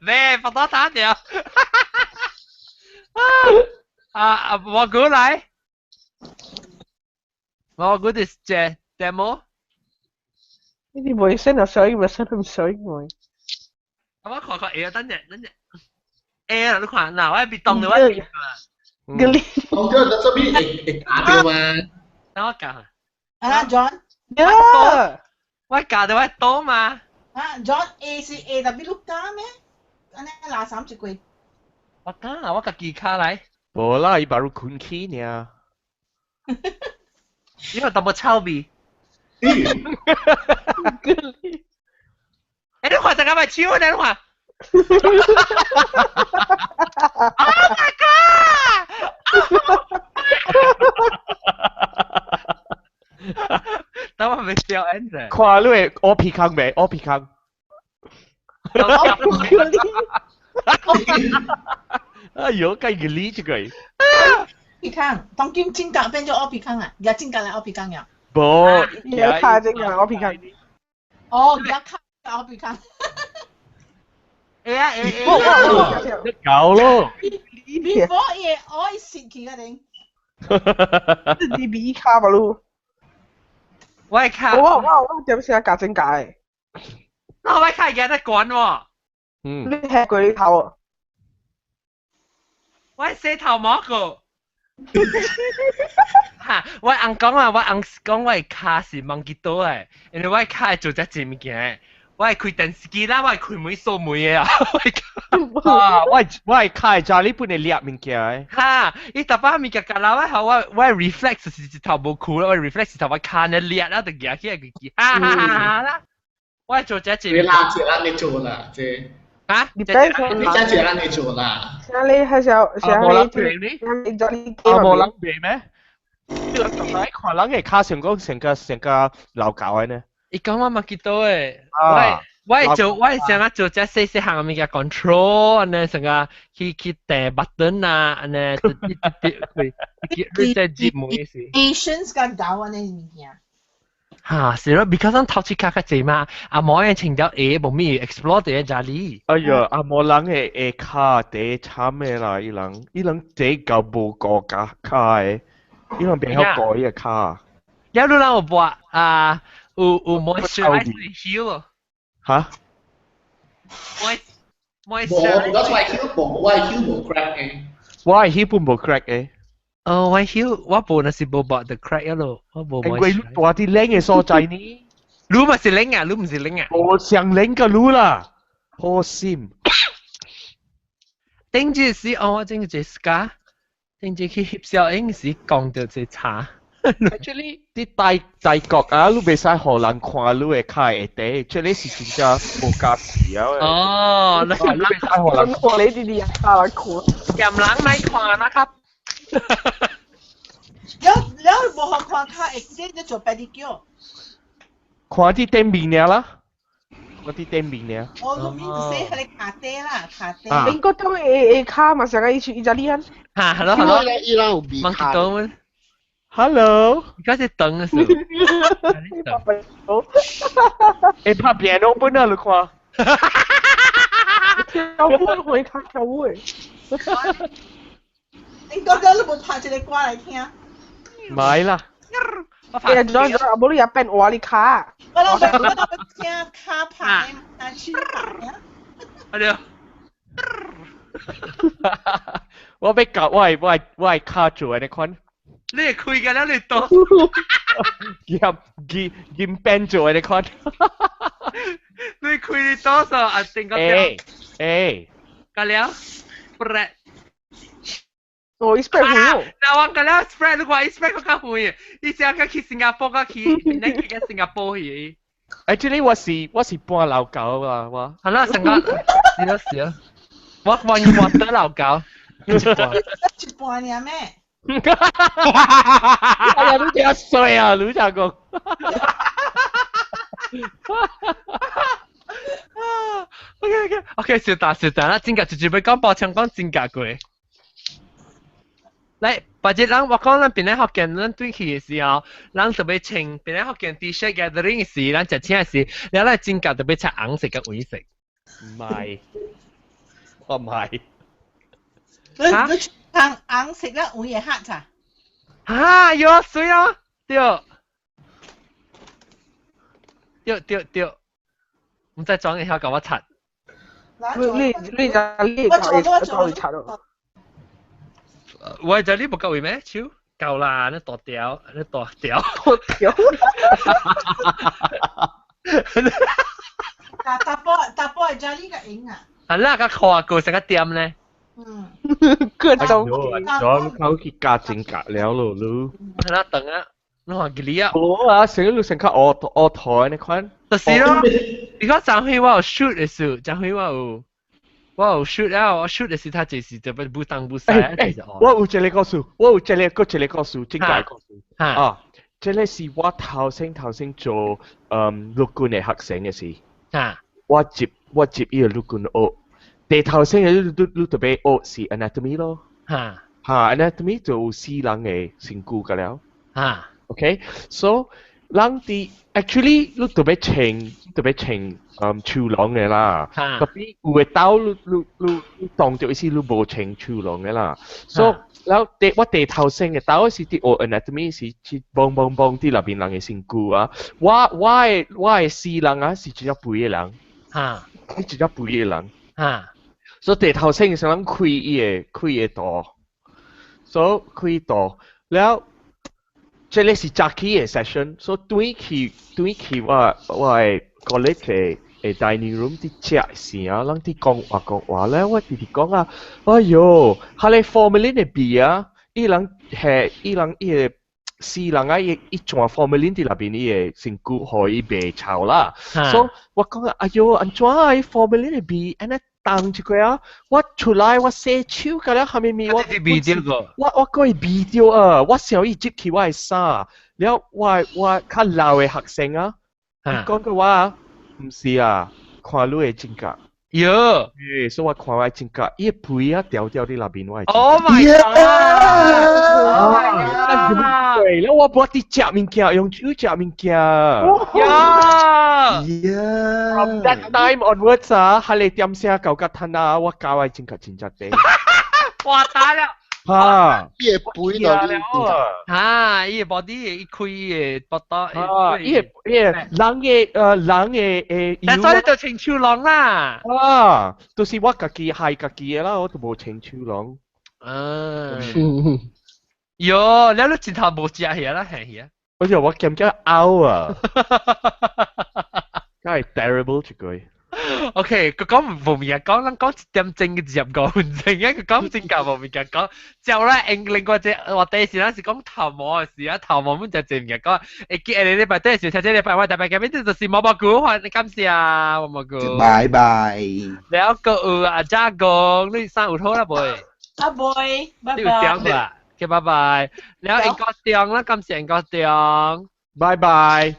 咩？不得他了。啊啊！我過來。我估是這 demo。你袂先啊，所以咪先唔所以袂。我看看會啊，等陣等陣。會啊，你看，嗱，我別動的，我別。個你，我覺得這邊會會打掉嗎？等我教。啊，John。我教到我多嘛。啊，John A 是 A W 加咩？按呢垃圾一句。我教啊，我家己卡來。無啦，伊把如困起爾。因為淡薄臭味。欸，你看這個咪手呢？你看。Oh my god！等我未笑 end 啫。看你會烏皮空未？烏皮空。哎呦，計個理這個。皮空，當今真格變做烏皮空啊！而家真格來烏皮空了。無，而家真格烏皮空。哦，而家卡烏皮空。會啊會會。你搞咯。 Before 伊會愛蝕去個頂。自己比卡吧嚕。我卡。我點先夾真假的？那我卡而家在管喎。嗯。你吃過你頭啊？我洗頭毛個。哈！我翁講啊，我翁講我卡是忘記倒的，因為我卡會做這濟物件。我會開電視機啦，我會開門鎖門的啊。啊！我卡會知你本來掠物件的。哈！伊逐擺物件夾啦，我好我我 reflex 是一頭無褲啦，我 reflex 是頭我卡呢掠啦，就舉起來佢記。哈哈哈啦！我做這濟。你啦，這咱你做啦，這。啊？你這這咱你做啦。像你還是像無人你，你做你。啊！無人賣咩？你來看人的卡上講成個成個老舊的呢。伊講我嘛記得誒，我做我想啊做只細細項物件 control 按呢，成個去去掟 button 啊，按呢，直直直去去去只入門時。 Patience 較高按呢物件。嚇，是咯，because 咱頭次卡較濟嘛，阿毛嘅穿條鞋無咪 explore 佇個家裡。哎呀，阿毛人的下跤第慘的啦，伊人伊人這夠無顧家跤的，伊人袂曉顧伊個跤。了你人有播啊？有有 moisturize heel 咯？嚇？moisturize 無，我我 heel 無，我 heel 無 crack 的。我 heel 本無 crack 的。哦，我曉，我無那是無薄 the crack 咯，我無。因為大啲靚嘅所在呢？你咪是靚啊，你唔是靚啊？我上靚嘅路啦，好心。頂住時，哦，我整個隻 scar，頂住去翕相影時講到隻茶。 Actually，啲大大國啊，你袂使予人看你的跤下底，這裡是真正無價值啊！哦，你袂使予人看你啲啲啊，來看，嫌人莫看啦較。了了無予看跤下底，你做 pedicure。看佇頂面爾啦，看佇頂面爾。哦，你面是係你跤底啦，跤底。英國中下跤嘛，上個伊去意大利啊。嚇，hello hello。伊人有味跤。 Hello，而家是等嘅時候。會拍 piano 本啊，你看。跳舞會較跳舞的。你剛剛你無拍一個歌來聽？買啦。哎呀，做做，無你也變活你跤。我都聽跤拍，啊手拍。阿對。我欲教我的跤做按呢款。你會開個了，你多。銀銀銀邊做按呢款。你開你多少啊？定個欸欸。個了，spread。哦，伊 spread 遠。嗱，我個了 spread，你看伊 spread 閣較遠，伊成個去新加坡，個去，你去個新加坡去。 Actually，我是半老狗啦，我。係啦，成個是啊是啊，我得老狗。一半爾咩？哎呀，你真衰啊，你真講。 OK OK OK，小達小達啦，真格直接要講報槍講真格過。來，別日人我講咱邊咧福建，咱對去的時候，人特別穿邊咧福建 T-shirt gathering 時，咱食請時，了咱真格特別穿紅色佮黃色。唔係，我唔係。你你穿紅色啦，黃的黑咋？啊，有啊，水啊，對，對對對，唔知裝一下共我擦。你你你就你就就擦咯。我就你無夠位咩？手夠啦，你大條，你大條。大條。大大波大波係就呢個影啊。係啦，個看過成個點咧。嗯。各種。咗口去加整格了咯，你。係啦，等啊，你看幾哩啊？無啊，成個你成較學學台呢款。就是咯，你講昨昏我有 shoot 的時候，昨昏我有 shoot 了，我 shoot 的時他就是特別不當不使。我有一個故事，我有一個閣一個故事，真假故事。啊，這個是我頭先頭先做陸軍的學生的時。啊。我接伊個陸軍學，第頭先的你特別學是 anatomy 咯。哈。哈，anatomy 就有死人的身軀個了。哈。 OK，so 人佇 actually 你特別穿特別穿手囊的啦，特別有的兜你你你你當著意思你無穿手囊的啦，所以然後第我第頭先的兜是佇學 anatomy 是去嘣嘣嘣佇內面人的身軀啊，我的死人啊是真正肥的人，哈，你真正肥的人，哈，所以第頭先是人開伊的開伊的刀，所以開刀了。這個是早起的 session，所以轉去轉去我的 college 的 dining room 佇食時啊，人佇講話講話咧，我直直講啊，哎喲，彼個 formalin 的味啊，伊人係伊人伊個死人啊，伊伊轉 formalin 佇內面伊的身軀，予伊袂臭啦。所以我講啊，哎喲，按怎啊？伊 formalin 的味，按呢重一個啊！我出來我洗手，甲了蝦米物我味著個，我閣會味著啊！我想伊入去我的衫，了我較老的學生啊，伊講過我啊，毋是啊，看你的指甲。喲，欸，所以我看我的指甲，伊的皮啊條條佇內面我的。 Oh my god！對，了我無佇食物件，用手食物件。呀！From that time onwards 啊，彼個點聲到甲褪啊，我教我指甲真正短。哇打了！哈！伊會肥到你哈！伊個 body 伊開伊個腹肚。啊！伊個伊個人的人的誒。但所以就穿手囊啦。啊！就是我家己害家己的啦，我都無穿手囊。啊。喲，你都前頭冇食嘢啦，係啊。我就我感覺嘔啊，真係 terrible 一句。 OK，佢講無物件講，咱講一點鐘嘅15分鐘啊，佢講真夠無物件講。之後咧，另外一個話題是咱是講頭毛嘅事啊，頭毛阮就濟物件講。會記下禮拜底時，聽這禮拜我特別嘉賓就是毛毛菇，歡感謝毛毛菇。拜拜。了個有阿嘉公，你生有好啦未？阿妹，拜你有點啦？OK，拜拜。了英國中啦，感謝英國中。拜拜。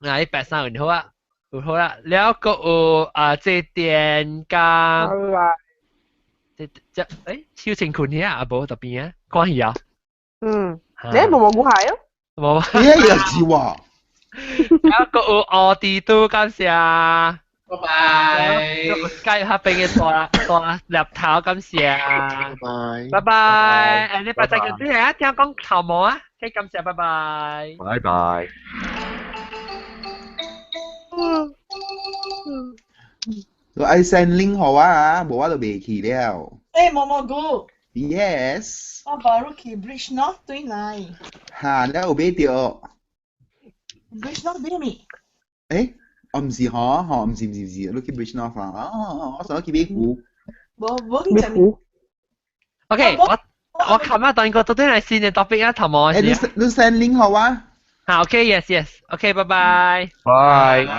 嗱，你白衫有好啊？有好啦，了個有啊，這電加，這這小晴裙遐啊無特邊啊，關係啊。嗯，你冇冇估係啊？冇。咦，又是喎。了個有奧迪都感謝。拜拜。街下邊嘅大大獵頭感謝。拜拜拜。你拜再見啲啊，聽講頭毛啊，OK，感謝，拜拜。拜拜。我愛 send link 予我啊，無我就袂去了。毛毛菇。 Yes。我把入去 Bridge North 對來。嚇，你有買著？ Bridge North 買咪？我毋是吼，吼，毋是毋是毋是，你去 Bridge North 啊？哦，我想去買湖。無無去食湖。 OK，我琴日當個到底係新嘅 topic 啊，頭毛。你 send link 予我。好，OK，yes yes，OK，拜拜。拜。